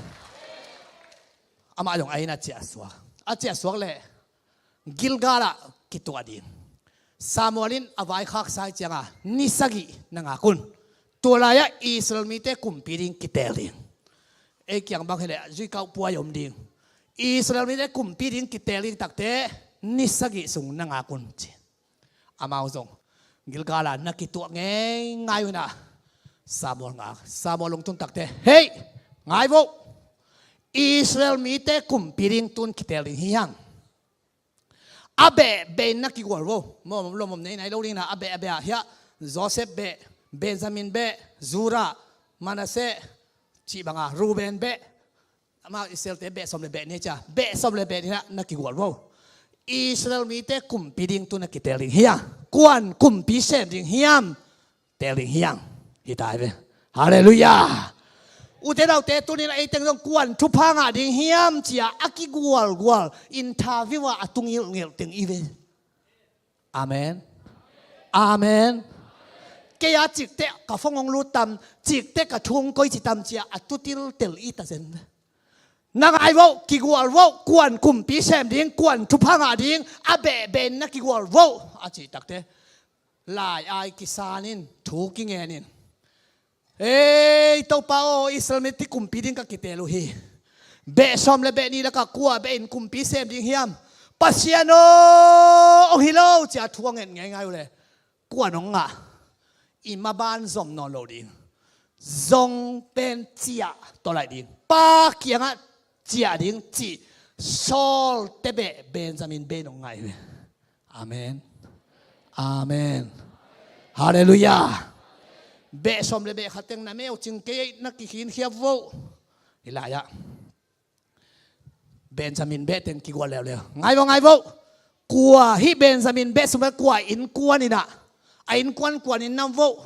Amah zong a inn a ciahsuak, a ciahsuak leh Gilgal ah kituah ding. Samuel in a vaikhaksa hi cianga ni sagih na ngak un. Tua lai-ah Israel mite kumpi ding kiteel ding. Ei kiang bang hileh zuikauh puai om ding. Israel mite kumpi ding kiteel ding takte ni sagih sung na ngak un ci. Amau zong Gilgal ah na kituah ngeingai un ah Samuel ngak. Samuel lungtun takte, hei, ngai vo. Israel mite kumpi ding tun kiteel ding hi hang. A beh beh in na kigual vo. Lomom nei nai lo ding in ah a beh a beh ah hiah Joseph beh, Benjamin beh, Judah, Manasseh cih banga Reuben beh, amau Israelte beh sawm le beh ni cia, beh sawm le beh ni na na kigual vo. Israel mite kumpi ding tun na kiteel ding hiam? Kuan kumpi sem ding hiam? Teel ding hiam? Hi ta ai ve. Halleluiah. Ute naute, tunin a ei teng zong kuan thupha ngah ding hiam cia a kigualgual interview ah a tu ngilhngilh teng i ve. Amen. Amen. Kei a cikteh ka phone hong lut tam, cikteh ka thu hong koici tam cia a tu tiltel i ta zen. Na ngai vo, kigual vo, kuan kumpi sem ding, kuan thupha ngah ding a beh beh in na kigual vo a cih takte lai-ai kisan in thu kingen in, ei Topa aw, Israel mite kumpi ding ka kiteel uh hi. Beh sawm le beh nih lakah kua beh in kumpi sem ding hiam? Pasian aw, hong hi lo cia thu a nget ngeingai uh leh kuan hong ngah? I maban zom nawn lo ding. Zong pen ciah tawh laih ding. Pa kiangah ciah ding cih Saul te beh, Benjamin beh in hong ngah hi ve. Amen. Amen. Halleluiah. Beh sawm le beh khat teng na meucing kei na kikhinkhia vo. Hi lai-ah Benjamin beh teng kigual leuleu. Ngai vo, ngai vo. Kua hih Benjamin beh sung beh kua innkuan in ah, a innkuan kuan in nam vo?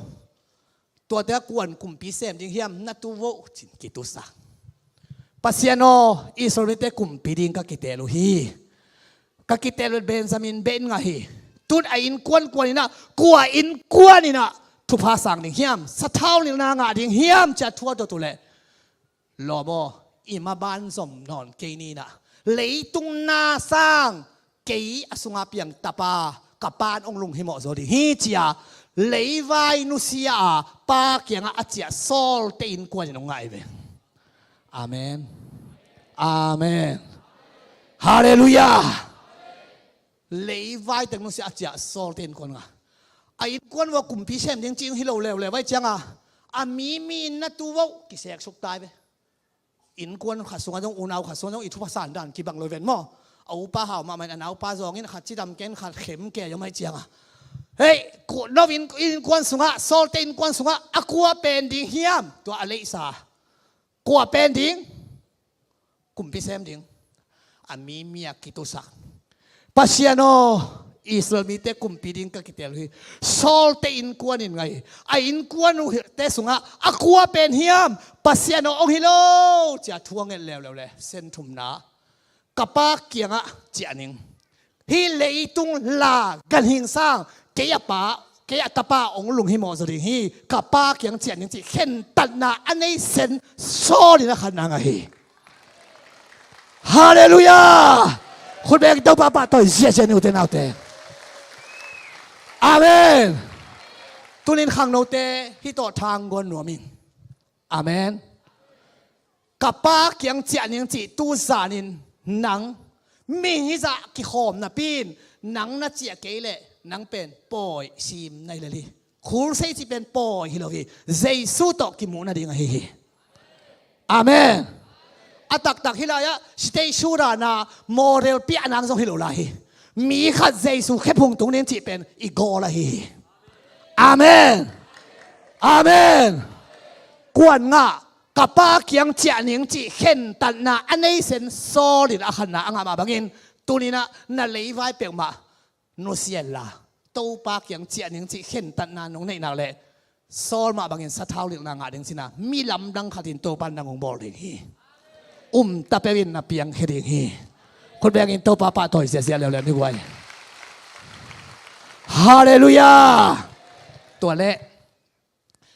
Tuate ah kuan kumpi sem ding hiam na tu vo? Cin kitusak. Pasian aw, Israel mite kumpi ding ka kiteel uh hi. Ka kiteel uh Benjamin beh in ngah hi. Tun a innkuan kuan in ah, kua innkuan in ah thupha sang ding hiam? Sathau nilhna ngah ding hiam cia thu a dot uh leh, lawm aw, i maban zom nawn kei ni in ah, leitung na sang kei a sungah piang tapa ka Pa in hong lunghimawh zo ding hi cia leivai nusia a Pa kiangah a ciah Saul te innkuan in hong ngah hi ve. Amen. Amen. Halleluiah. Leivai teng nusia a ciah Saul te innkuan ngah. A innkuan vo kumpi sem ding cih hi lo leuleu vai cianga a mi mi in na tu vo kiseksuk ta ai ve. Innkuan khat sungah zong, unau khat sungah zong i thupha san dan kibang lo ven maw? A upa hau mahmah in a naupa zawngin khat cidam ken khat khem ke zong mai cianga, hei, no innkuan sungah, Saul te innkuan sungah a kua pen ding hiam? Tua a leihsa kua pen ding? Kumpi sem ding. A mi mi a kitusak. Pasian aw, Israel mite kumpi ding ka kiteel uh hi. Saul te innkuan in ngah hi. A innkuan uh te sungah a kua pen hiam? Pasian aw, hong hi lo cia thu a nget leuleu leh, sen thumna, ka Pa kiangah ciah ning. Hih leitung la ganhing sang kei a Pa, kei a tapa hong lunghimawh zaw ding hi. Ka Pa kiang ciah ning cih khentatna a nei sen Saul in a khatna ngah hi. Halleluiah. Khut beng Topa pahtawi ziahziah ni ute naute. Amen. Tunin khangnote hih tawh thang guan nuam in. Amen. Ka Pa kiang ciah ning cih tu zanin nang Mihing hi zah kikhawm napi in nang na ciah kei leh nang pen pawi sim na hi lel hi. Khulsei cih pen pawi hi lo hi. Jesu tawh kimuh nading ahi hi. Amen. A taktak hi lai-ah stage show dana model piahna zong hi lo lai hi. Mi khat Jesu khephung tung ding cih pen i gawl ahi hi. Amen. Amen. Kuan ngah, ka pa kiang ciah ning cih khentatna a nei sen Saul in a khatna a ngah mah bangin tuninah na leivai peuhmah nusia inla, Topa kiang ciah ning cih khentatna nong neih nak leh Saul mah bangin sathau lilhna ngah ding cina mi lamdang khatin Topa in nang hong bawl ding hi. Umta peuh in na piangkhia ding hi. Khut bengin Topa pahtawi ziahziah leuleu ni guai. Halleluiah. Tua leh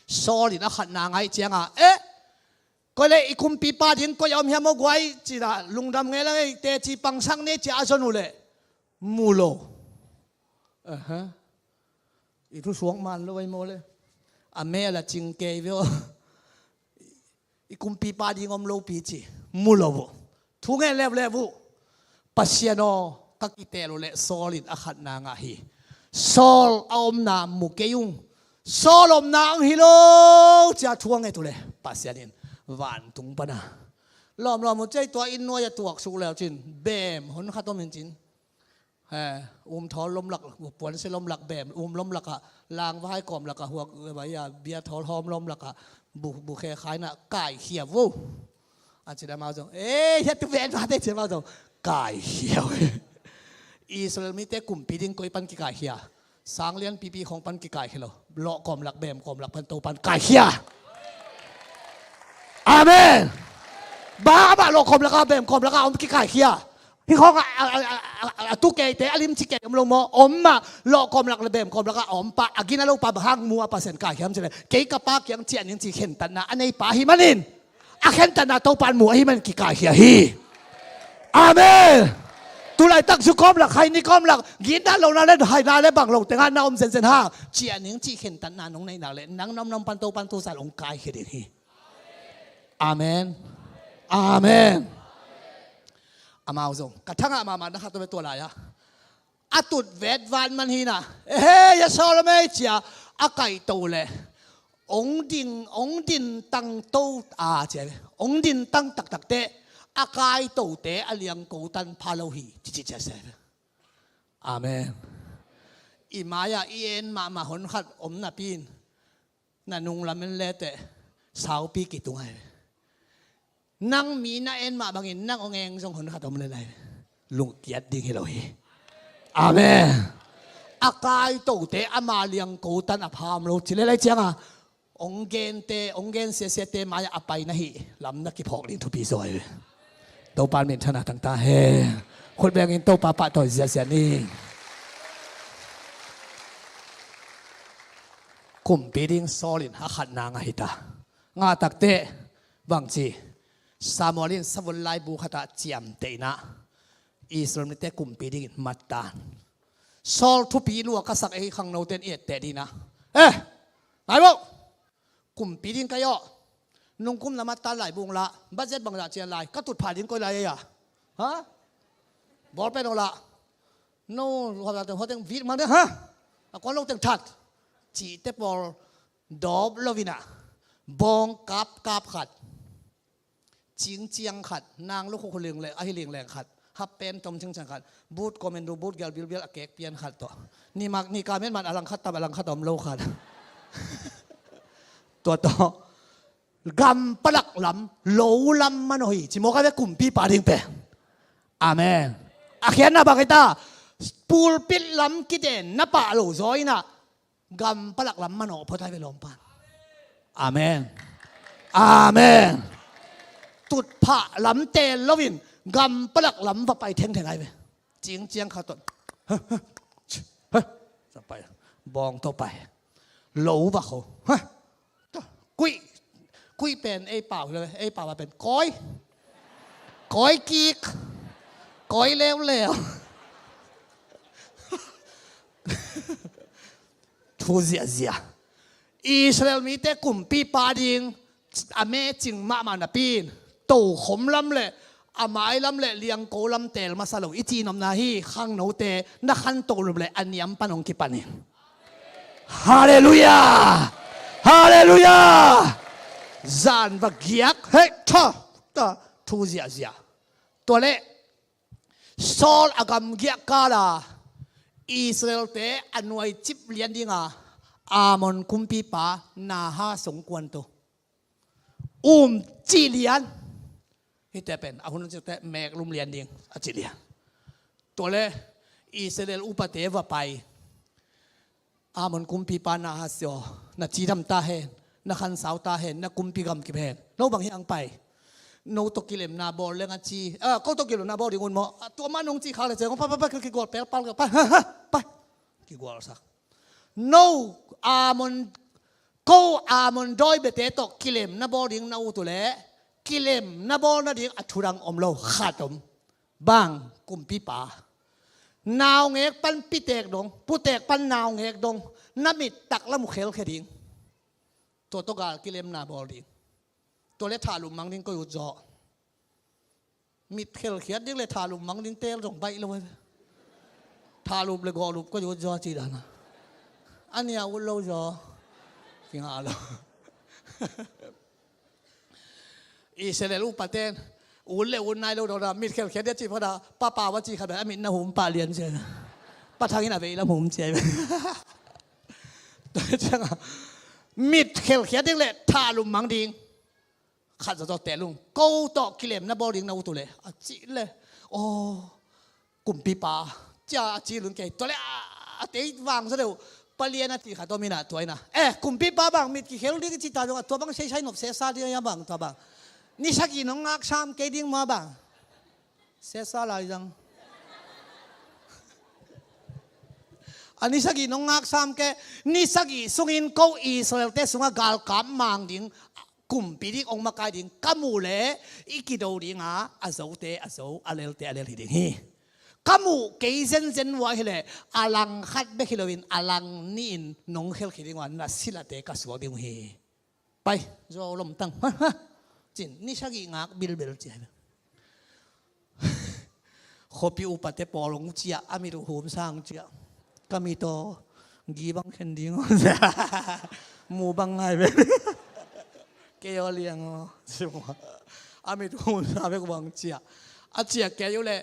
Saul in a khatna ngaih cianga, eh, koi le i kumpipa ding koi a om hiam aw guai, cina lungdam ngei la ngei, teci pangsak ni cia a zon uh leh mu lo. Aha. I thu suak man lo ai maw le. A mel a cing kei veo. I kumpipa ding om lopi ci. Mu lo uh. Thu ngen leuleu uh. Pasian aw, ka kitel uh leh Saul in a khatna ngah hi. Saul a omna mu kei ung. Saul omna ang hi lo cia thu a nget uh leh Pasian in vantung pana lawmlawm uh cei tua inn nuai a tuaksuk leu cin bem hon khat om in cin. He, um thawl lomlak, puansia lomlak bem, um lomlakah, langvahai kawmlakah, huak, bia thawl hawm lomlakah, bu, bu khe khaina kaikhia vo. A cin amau zong, eh, hia tu ven vate cin amau zong, kaikhia vo. Israel mite kumpi ding koi pan kikaikhia. Sang lian pipi khong pan kikaikhia lo. Lawh kawmlak, bem kawmlak pan to pan kaikhia. Amen. Ba, ba lawh kawmlakah, bem kawmlakah om kikaikhia. Hih khawng a, a, a, a, a tu keite, a limci kei om lo maw? Om mah, lawh kawmlak le bem kawmlak a om pa, a gina lo pa bang hang mu a Pasian kaikhiam ci le. Kei ka pa kiang ciah ning ci khentatna a nei pa hi manin, a khentatna Topa in mu ahi manin kikaikhia hi. Amen. Tulaitak zu kawmlak, hai ni kawmlak, gina lo na le, hai na le bang lo tengah na om zenzen ha. Ciah ning ci khentatna nong neih nak le, nang na om na om pan Topa in tusa hong kaikhia ding hi. Amen. Amen. Amau zong ka thangah mahmah na khat tua lai-ah a tut vetvan man hi na. Ehe, ya Saul a mei cia a kaihto le ong ding, ong din tang to a cia, ong din tang taktak te a kaihto te a liangko tan pha lo hi. Cici cia cia. Amen. I mai-ah i en mahmah hon khat om napi in na nunglam en leteh saupi kitung ai. Nang mi na en mah bangin nang ong eng zong hon khat om le lai. Lungkiat ding hi lo hi. Amen. A kaihtote ama liangko tan a pham lo ci le lai cianga ong gente, ong gen siasiate mai-ah a pai na hih lam na kiphawk ding thupi zaw hi. Topa minthanna tangta he. Khut bengin Topa pahtawi ziahziah ni. Kumpi ding Saul in a khatna ngah hi ta. Ngah takteh bangci Samuel in savun laibu khatah ciamteh inah Israel mite kumpi dingin mattan. Saul thupi lua ka sak ei khangnote in i etteh dinah, eh, nai bo, kumpi ding kai aw. Nungkum na mattan laibu ong lah, budget bangzah cian lai, ka tutphah ding koi lai ei a. Ha? Bawlpen ong lah. No, huateng vit mang ding ha. A kuan lo teng that. Cihte pawl dawp lo inah bawng kapkap khat, cingciang khat, nang lukhuk hu lingleng, ahi lingleng khat, happen tom cingciang khat, but commando but gel bilbial a kek pian khat tawh. Ni mak ni ka men man a lang khat tam a lang khat om lo khat. Tua tawh gam palak lam, lo lam mano hi. Ci mawk a ve kumpipa ding pen. Amen. A khiatna bang hi ta, pulpit lam kiden na pah lo zaw inah gam palak lam manawh phot ai ve lawmpan. Amen. Amen. Tutphah lam teel loin gam palak lam va pai thengtheng ai ve. Cingciang kha ton. Bawng tawh pai. Lo va kho. Kuih, kuih pen ei pau hi lo, ei pau a pen kawi. Kawi kik. Kawi leuleu. Thu ziahziah. Israel mite kumpipa ding a mecing mahmah napi in tokhom lam le A mailam le liangko lam teel masa lo i cihnopna hi. Khangnote na khantoh lum le a niam pan hong kipan in. Halleluiah. Halleluiah. Zan va giak hei tha ta thu ziahziah. Tua leh Saul a gamgiah kala Israelte a nuaicip lian dinga Ammon kumpipa Nahas hong kuanto. Um cih lian. Hihte pen a hun a cilte meeklum lian ding a cih lian. Tua le Israel upate va pai. Ammon kumpipa Nahas aw, na cidam ta hen, na khansau ta hen, na kumpi gamkim hen. No bang hi ang pai. No tawh kilemna bawl leng a ci. Ah, ko tawh kilemna bawl ding un maw? Ah, tua mah nong cih khak le ceng. Pai, pai, pai, kigual pelpal, pai, ha, ha, pai. Kigualsak. No Ammon, ko Ammon dawibete tawh kilemna bawl ding na ut uh leh kilemna bawl nading a thudang om lo khat om. Bang kumpipa. Naungek pan pitek dong, putek pan naungek dong, na mit taklam uh khelkhia ding. Tua tawh gal kilemna bawl ding. Tua le thahlum mang ding koi ut zaw. Mit khelkhiat ding le thahlum mang ding teel zong baih lo. Thahlum le gawhlup koi ut zaw ci dana. A nia ut lo zaw. Kingah lo. Israel upaten ut le ut nai lo dona mit khelkhiat dia ci phada papa wa ci khat a mit na hum pah lian cia. Pa thangin a vei lam hum cia. Tua cianga mit khelkhiat ding le thahlum mang ding. Khat zawzaw teel ung. Ko tawh kilemna bawl ding na ut uh leh a cih leh aw kumpipa cia a ci lun kei. Tua le a tei vang zaw deuh palian a cih khat om ina tua ina. Eh, kumpipa bang mit kikhel ding i cih ta zong a tua bang seisai nop sesa ding a bang tua bang. Ni sagih nong ngak sam kei ding mua bang. Sesa lai zang. A ni sagih nong ngak sam kei, ni sagih sungin ko Israelte sungah galkap mang ding kumpi ding ong makai ding ka muh leh i kido dinga a zote a zo, a lelte a lel hi ding hi. Ka muh kei zenzen uh ahi leh a lang khat bek hi loin a lang nihin nong khelkhia ding uh a na silate ka suak ding uh hi. Pai zaw lomtang. Cin ni sagih ngak bilbel cia. Khuapi upate pawl hong ciah a mit uh hum sang ciah. Ka mit aw gi bang khen ding aw. Mu bang ngai ve. Kei aw liang aw. A mit uh hum sa bek bang ciah. A ciah kei uh leh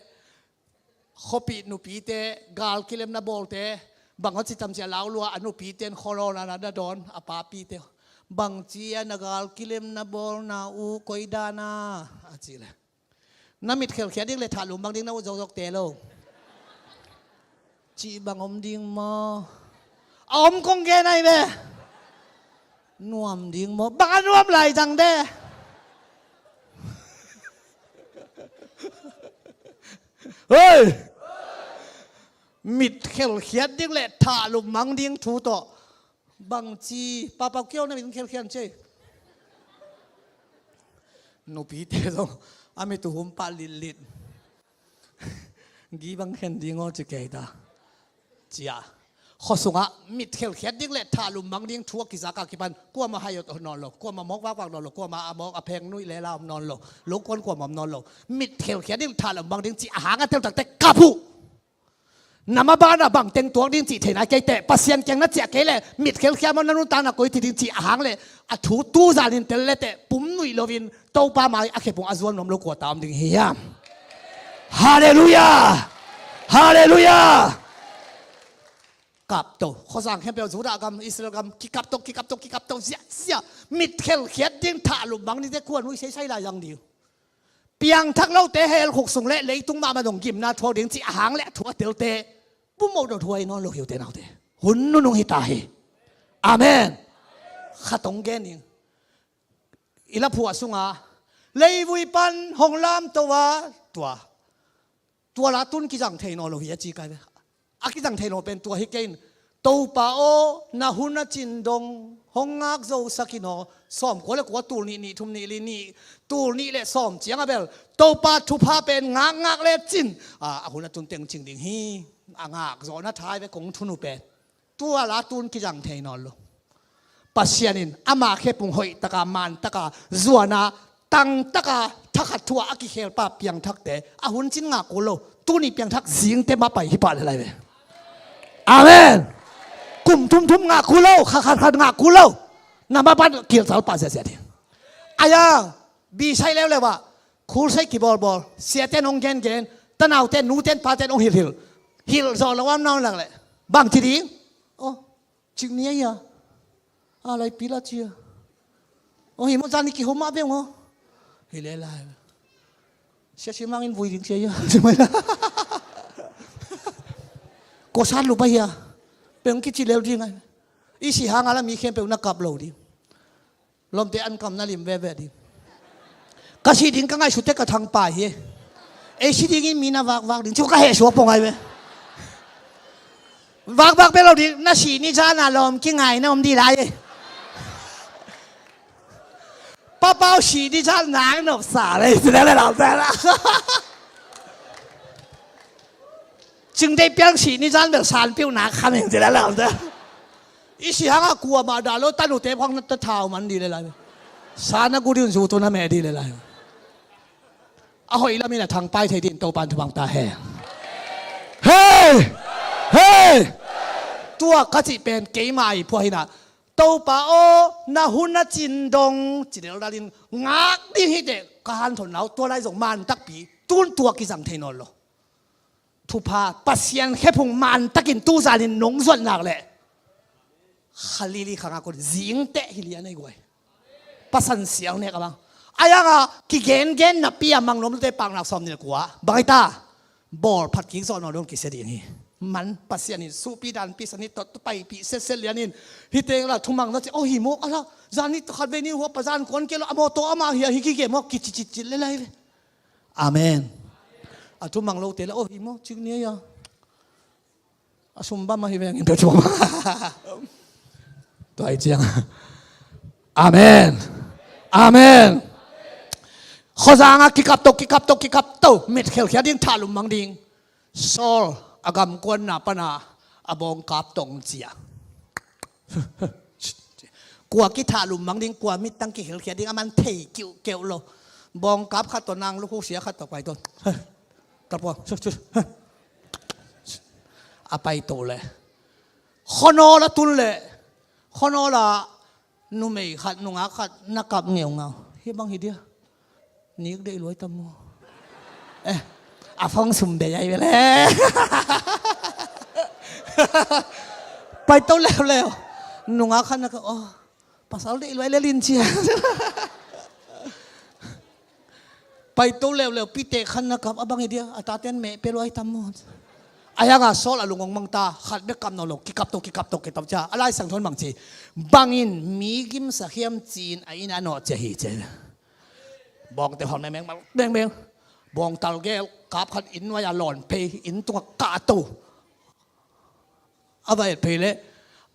khuapi nupite gal kilemna bawlte bang aw ci tam ciah lau lua a nupite in khualawna na dawn a papite bang cia na gal kilemna bawlna uh koi dana a ci leh. Na mit khelkhiat ding le thahlum mang ding na ut zokzok te lo. Cih bang om ding maw? A om kong gen ai ve. Nuam ding maw? Bang a nuam lai zang de. Hei! Mit khelkhiat ding le thahlum mang ding thu tawh bangci papau kiau na mit khelkhiat cia. Nupite zong a mit uh hum pah litlit. Gi bang khen ding aw ci kei ta. Cia. Khua sungah mit khelkhiat ding le thahlum mang ding thu a kizak a kipan kuama hai awt nawn lo, kuama mawk vakvak nawn lo, kuama a mawk a pheng nuih le la om nawn lo, lokuan kuama om nawn lo. Mit khelkhiat ding thahlum mang ding ci a hang a teltakte kap uh. Na ma banah bang teng tuak ding cih thei nai kei teh Pasian kiang na ciah kei leh mit khelkhiat maw na nuntakna koi ci ding cih a hang leh a thu tu zanin tel le teh pum nuih loin Topa mai a khepung a zuan nuam lo kua ta om ding hi hiam? Halleluiah. Halleluiah. Kapto khuazang khempeuh Judah gam Israel gam kikapto kikapto kikapto ziahziah. Mit khelkhiat ding thahlum mang dingte kua nuih seisai lai zang ding. Piangthak lote hell khuk sung le leitung mahmah dong gimna thuak ding cih a hang le a thu a telte pum moh dot huai nawn lo hiute naute. Hun nunung hi ta hi. Amen. Khat hong gen ning. I laphuah sunga leivui pan hong lamto a tua tua la tun kizang thei nawn lo hi a ci kai ve. A kizang thei nawn pen tua hi kei in Topa aw na hun a cin dong hong ngak zosak in aw. Sawm kua le kua tul nih nih thum nih li nih tul nih le sawm ciang a bel Topa thupha pen ngakngak le cin a hun a tun teng cing ding hi. A ngak zawhna thai ve kong thunu pen. Tua la tun kizang thei nawn lo. Pasian in ama khepung hoih taka man taka zuana tangtaka thakhat thu-ah a kikhelpa piangthakte a hun cin ngah kul lo. Tuni piangthak zingte mah pai hi pah le lai ve. Amen. Kum thumthum ngah kul lo, kha khatkhat ngah kul lo. Na mah pan kilsal pah ziahziah ding. Aya, bisai leuleu ah, khulsai kibawlbawl, siate'n hong gengen, tanaute, nute'n pate'n hong hilhhilh. Hilh zawh lo am na hong lak leh bang ci ding? Aw, cik ni a hia? A laipi la cia. Aw, hi maw, zan ni kihom mah ve maw? Hi le lai. Sia si mangin vui ding cia hia? Kawsan lup a hia? Peng kici leu ding ai. I si hang a la mi khempeuh na kap lo ding. Lawmte an kam na lim veve ding. Ka si ding ka ngaihsut teh ka thangpai hi. Ei si dingin mi na vakvak ding. Cu ka heh suak pong ai ve. Vakvak bek lo ding. Na si ni zan a lawm kingai na om ding lai. Papau si ni zan nang nop sa le. Cing dei piang si ni zan bel san piu nak kham hing ci le lam te. I si hang a kuamah dah lo, tanute phang na ta thau man ding le lai. Sa na gu ding, zu tu na meh ding le lai. A hoih lam in a thangpai thei ding Topa'n thupha ta hen. Hei! Hei! Tua ka cih pen keimah i phuah hi na. Topa aw, na hun a cin dong ci del dal in ngak ding hi teh ka hanthon nau tua lai zong man takpi tun tua kizang thei nawn lo. Thupha, Pasian khephung man takin tu zanin nong zuat nak leh Khalili khang a kut zingteh hi lian ei guai. Pasan siang nek a bang. A yang a kigengen napi a mang nuam lute paknak sawm nih le kua. Bang ai ta? Bawl phat kik zawh nawn lo in kisia ding hi. Man Pasian in suhpi danpi san hi tot paipih setset lian in. Hi teng la thumang na ci, aw hi maw, a la zan ni khat vei ni hua pa zan kuan kei lo, a mawtaw amah hi a hi kike maw, kicicicit le lai ve. Amen. A thumang lote la, aw hi maw, cik ni a hia? A sum bam ahi veng in pia cuang. Tua ahi ciang. Amen. Amen. Khuazang a kikap to, kikap to, kikap to. Mit khelkhia ding, thahlum mang ding. Saul a gamkuanna pana a bawngkap tong cia. Kua kithahlum mang ding, kua mittang kikhelkhia ding, a man thei kiuhkeuh lo. Bawngkap khat tawh nang lukhu sia khat tawh pai tawh. Kapua. A pai to le. Khuanawl a tun le. Khuanawl a numei khat, nungak khat na kap ngeungau. Hi bang hi dia. Nik deih luai tam maw? Eh, a phone sum bei ai vele. Pai to leuleu. Nungak khat na kap, aw, pasal deih luai le lin cia. Pai to leuleu, pite khat na kap, a bang hi dia, a taten meh pe luai tam maw? A yang a Saul a lungong mang ta, khat bek kap nawn lo, kikap to, kikap to, kikap cia. A Lai Siangtho in bang ci? Bangin mi gimsa hiam ci-in a inn a nawh cia hi cia. Bawngte hon mengmeng, mengmeng. Bawngtal gel, kap khat inn nuai a lawn phei, inn tungah kah to. A va et phei leh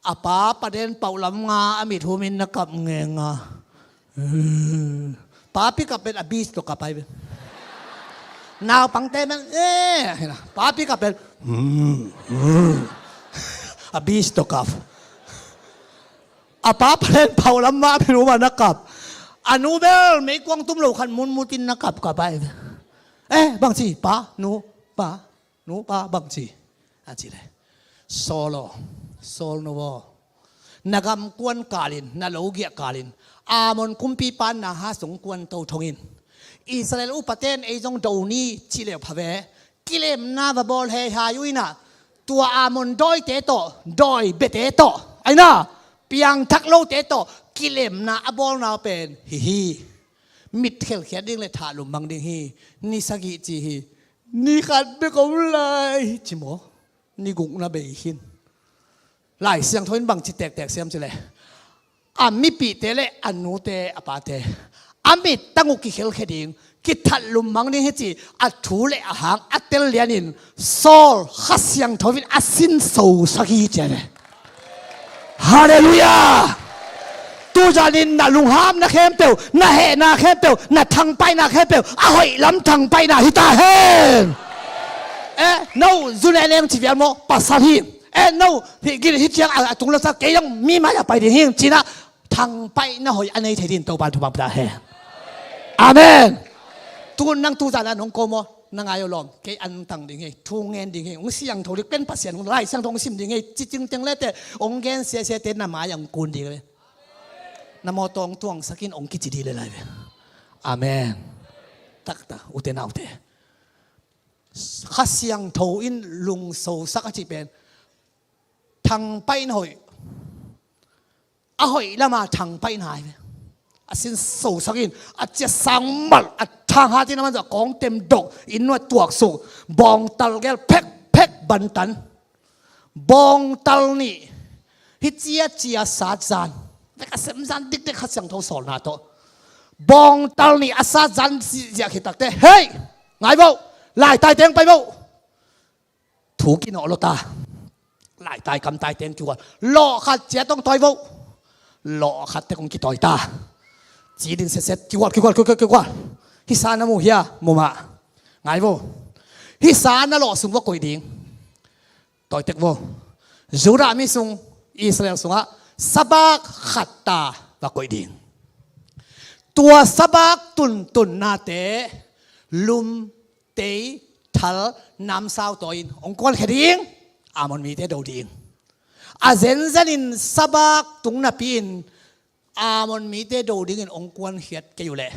a pa paden pauh lam nga a mit humin na kap ngenga. Papi kap pen a beach tawh kap ai ve. Naupangte men, eh, papi kap pen a beach tawh kap. A pa paden pauh lam nga a mit humin na kap. A nu bel meikuang tum lo khat munmutin na kap kap ai ve. Eh, bang ci, pa, nu, pa, nu, pa, bang ci? A ci le, Saul aw, Saul nu aw, na gamkuan kalin, na logiah kalin, Amon kumpipa Nahas hong kuanto thongin Israel upaten ei zong do ni cih leh pha ve. Kilemna va bawl heihai uh inah, tua Amon dawite tawh, dawi bete tawh, aina piangthak lote tawh kilemna a bawlna pen hi hi. Mit khelkhiat ding le thahlum mang ding hi. Ni sagih ci hi. Ni khat bek om lai ci maw? Ni guk na bei khin. Lai Siangtho in bang ci tektek siam ci le, a mipihte le a nute a pate a mittang uh kikhelkhia ding, kithahlum mang ding hi ci a thu le a hang a tel lianin Saul Kha Siangtho in a sinso sak hi ci a ve. Halleluiah. Tuzanin na lunghamna khempeuh, na hehna khempeuh, na thangpaihna khempeuh a hoih lam thangpaihna hi ta hen. Eh, no zu ne leng ci vial maw? Pasal hi. Eh, no hi gil hi ciang a, a tung lo sa kei dong mi mai a pai ding hi cinah thangpaihna hoih a nei thei ding Topa'n thupha pia ta hen. Amen. Tu nang tu zan an hong ko maw? Na ngai aw lawm, kei an tang ding hi, thu ngen ding hi, hong siangtho ding pen Pasian, hong Lai Siangtho hong sim ding hi, ci cingteng lete hong gen siasiate na mai ah hong kun ding hi. Na mawtaw hong tuangsak in hong kici ding le lai ve. Amen. Taktak ute naute, Kha Siangtho in lungsosak a cih pen thangpaih in hoih, a hoih lama thangpaih in hai ve. A sin sosak in, a cia sang mal, a thang hat in a man zah kawng tem dok, inn nuat tuaksuk, bawngtal gel phekphek bantan. Bawngtal nih hi cia cia sat zan, vek a sem zan dikdek Kha Siangtho sawlna tawh. Bawngtal nih a sat zan ziah khit takte, hei, ngai vo, laitai teng pai vo. Thu kinawh lo ta. Laitai kamtai teng kigual. Lawh khat cia tong tawi vo. Lawh khat tek hong kitawi ta. Ci din setset kigual, kigual, kigual, kigual. Hisa na mu hia, mu mah. Ngai vo. Hisa na lawh sung va koih ding. Tawi tek vo. Judah mi sung, Israel sungah sabak khat ta va koih ding. Tua sabak tuntunnate lum, tei, thal, namsau tawi in hong kuankhia ding. Ammon mite do ding. A zenzenin sabak tung napi-in Ammon mite do dingin hong kuankhiat kei uh leh,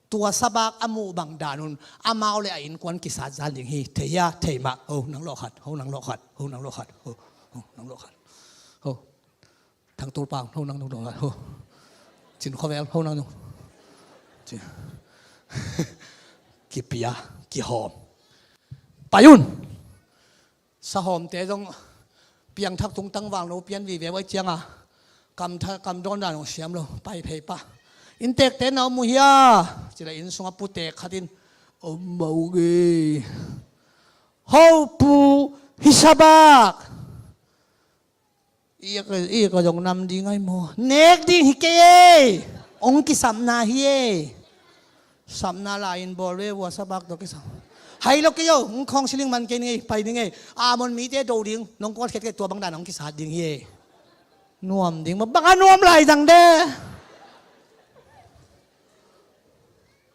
tua sabak a muh bang dan un amau le a innkuan kisat zan ding hi. Thei hia? Thei mah. Ho nang lawh khat, ho nang lawh khat, ho nang lawh khat, ho, ho nang lawh khat, ho. Thang Tulpang, ho nang lawh khat, ho. Cin Khuavel, ho nang lawh. Ci- Kipia, kihawm. Pai un. Sahawmte zong piangthak tungtang vang lo pian vive vai cianga kam tha, kam dawn dan hong siam lo, pai phei pah. Inntekte na om uh hia? Cila inn sungah putek khat in om mah uh nge. Ho pu, hih sabak i ka, i ka zong nam ding ai maw? Nek ding hi kei ei. Hong kisapna hi ei. Sapna lai-in bawl ve vua, sabak tawh kisam. Hai lo kei o, hong khawng siling man kei ni ngei, pai ni ngei. Ammon mite do ding, nong kuankhiat kei tua bang dan hong kisat ding hi e. Nuam ding maw, bang a nuam lai zang de.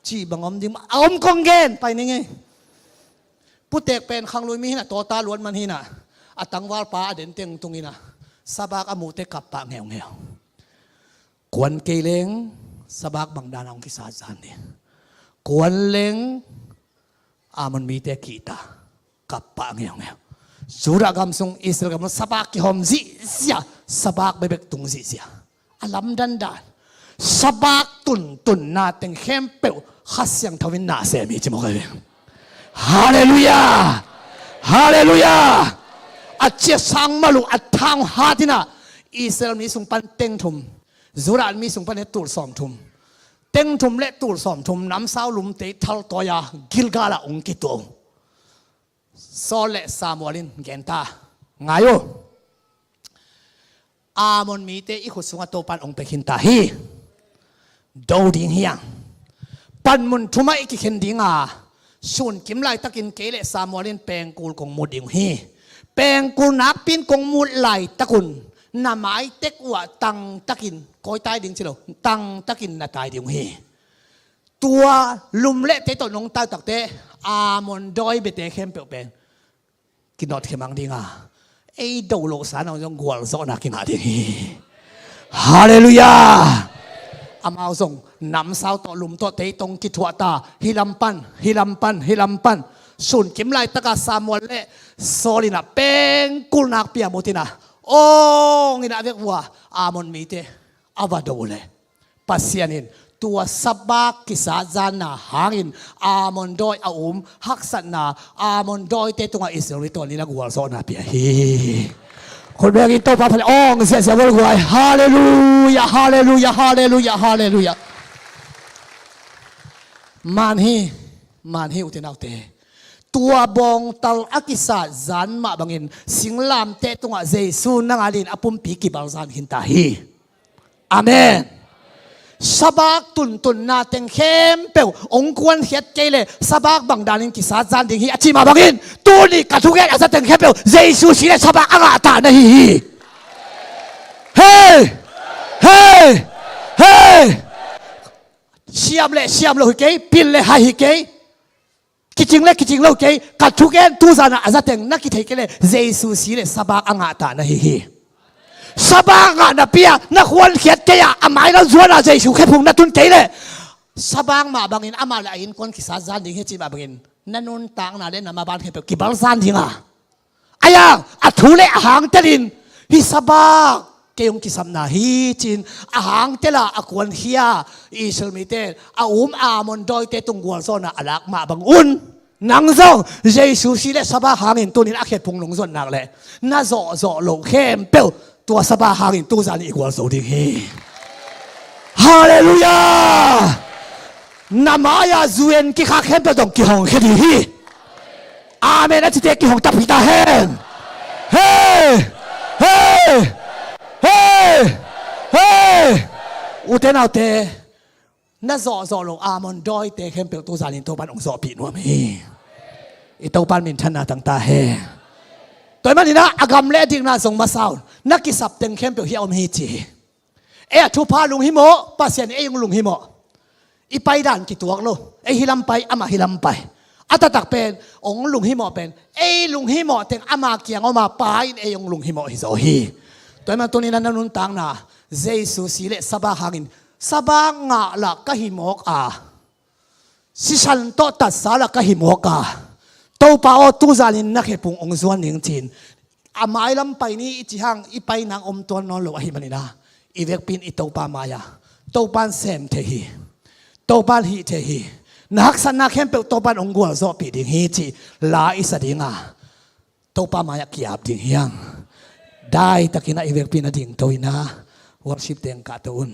Cih bang om ding maw, a om kong gen, pai ni ngei. Putek pen khanglui mi hi na, tawta luat man hi na, a tangvalpa a den teng tung hi na, sabak a muhte kap pah ngeungeu. Kuan kei leng sabak bang dan a hong kisat zan ni. Kuan leng Ammon mite kihta, kap pah ngeungeu. Judah gam sung, Israel gam sung sabak kihawm zihziah, sabak bekbek tung zihziah. A lamdang dan, sabak tuntunna teng khempeuh Kha Siangtho in na sem hi ci mawk hi. Halleluiah. Halleluiah. A cia sang mal uh, a thang hat in ah, Israel mi sung pan teng thum, Judah mi sung pan he tul sawm thum, teng thum le tul sawm thum namsau lum tei thal tawi a Gilgal ah hong kituah uh. Saul le Samuel in gen ta. Ngai uh. Ammon mite i khut sungah Topan hong pia khin ta hi. Do ding hi hang. Panmun thumah i kikhen ding a, sun kim laitakin kei le Samuel in pengkul kong mut ding uh hi. Pengkul nakpi in kong mut laitak un na mai tek uh ah tangtakin, kawi tai ding ci lo, tangtakin na tai ding uh hi. Tua lum le tei tawh nong taitakte, Ammon dawi biate khempeuh pen kinawt khia mang ding a, ei do lohsa na zong gualzawhna kingah ding hi. Halleluiah. Amau zong namsau tawh lum tawh tei tawh hong kithuah ta, hih lam pan, hih lam pan, hih lam pan. Sun kim laitaka Samuel le Saul in ah pengkul nakpi a mut in ah, awng in ah vek vua, Ammon mite a va do uh leh, Pasian in tua sabak kisat zanna hangin Ammon dawi a um haksatna, Ammon dawite tungah Israel mi tawh ni na gualzawhna pia hi. Khut bengin Topa phat leh awng ziahziah gualgual. Halleluiah, halleluiah, halleluiah, halleluiah. Man hi, man hi ute naute. Tua bawngtal a kisat zan mah bangin singlamteh tungah Jesu nang adingin a pumpi kibalzan khin ta hi. Amen. Sabak tuntunna teng khempeuh hong kuankhiat kei leh sabak bang danin kisat zan ding hi a cih mah bangin, tuni ka thugen a za teng khempeuh Jesu si le sabak a ngah ta na hi hi. Hei! Hei! Hei! Siam le siam lo hi kei, pil le hai hi kei, kicing le kicing lo hi kei, ka thugen tuzan a a zateng na kithei kei le Jesu si le sabak a ngah ta na hi hi. Sabak ngah napi a na khuankhiat kei a, a mailam zuan a Jesu khephung na tun kei le sabak mah bangin amah le a innkuan kisat zan ding hi ci mah bangin na nuntakna le na maban khempeuh kibal zan ding a, a yang a thu le a hangtelin hi sabak kei hong kisapna hi cin a hangtela a kuankhia Israel mite a um Ammon dawite tung gualzawhna a lak mah bang un. Nang zong Jesu si le sabak hangin tunin a khephung nong zuan nak le na zawhzawh loh khempeuh tua sabak hangin tuzan i gualzo ding hi. Halleluiah. Na mai-a zu-en kikhak khempeuh dong kihong khia ding hi. Amen a cite kihong takpi ta hen. Hei, hei, hei, hei. Ute naute, na zawhzawh lo Ammon dawite khempeuh tuzanin Topan hong zawhpih nuam hi. I Topan minthanna tang ta hen. Tua ahih manin a gam le a dikna zong masa un, na kisap teng khempeuh hih a om hi ci hi. Ei a thupha lunghimawh, Pasian ei hong lunghimawh. I paidan kituak lo, ei hi lam pai, amah hi lam pai. A taktak pen hong lunghimawh pen ei lunghimawh teng ama kiang om a Pa in ei hong lunghimawh hi zaw hi. Tua ahih manin tunin a na nuntakna Jesu si le sabak hangin sabak ngah lah ka hi mawk a, sisan tawh tatsa lah ka hi mawk a, Topa aw, tuzanin na khephung hong zuan ning cin a mailam pai ni i ci hang i pai nang om tuan nawn lo ahih manin a, i vekpi in i Topa mai-a Topan sem thei hi. Topan hih thei hi. Na haksatna khempeuh Topan hong gualzawhpih ding hi cih la i sa ding a, Topa mai-ah ki-ap ding hi hang. Daitakin a i vekpi in a dingto in a worship teng kahto un.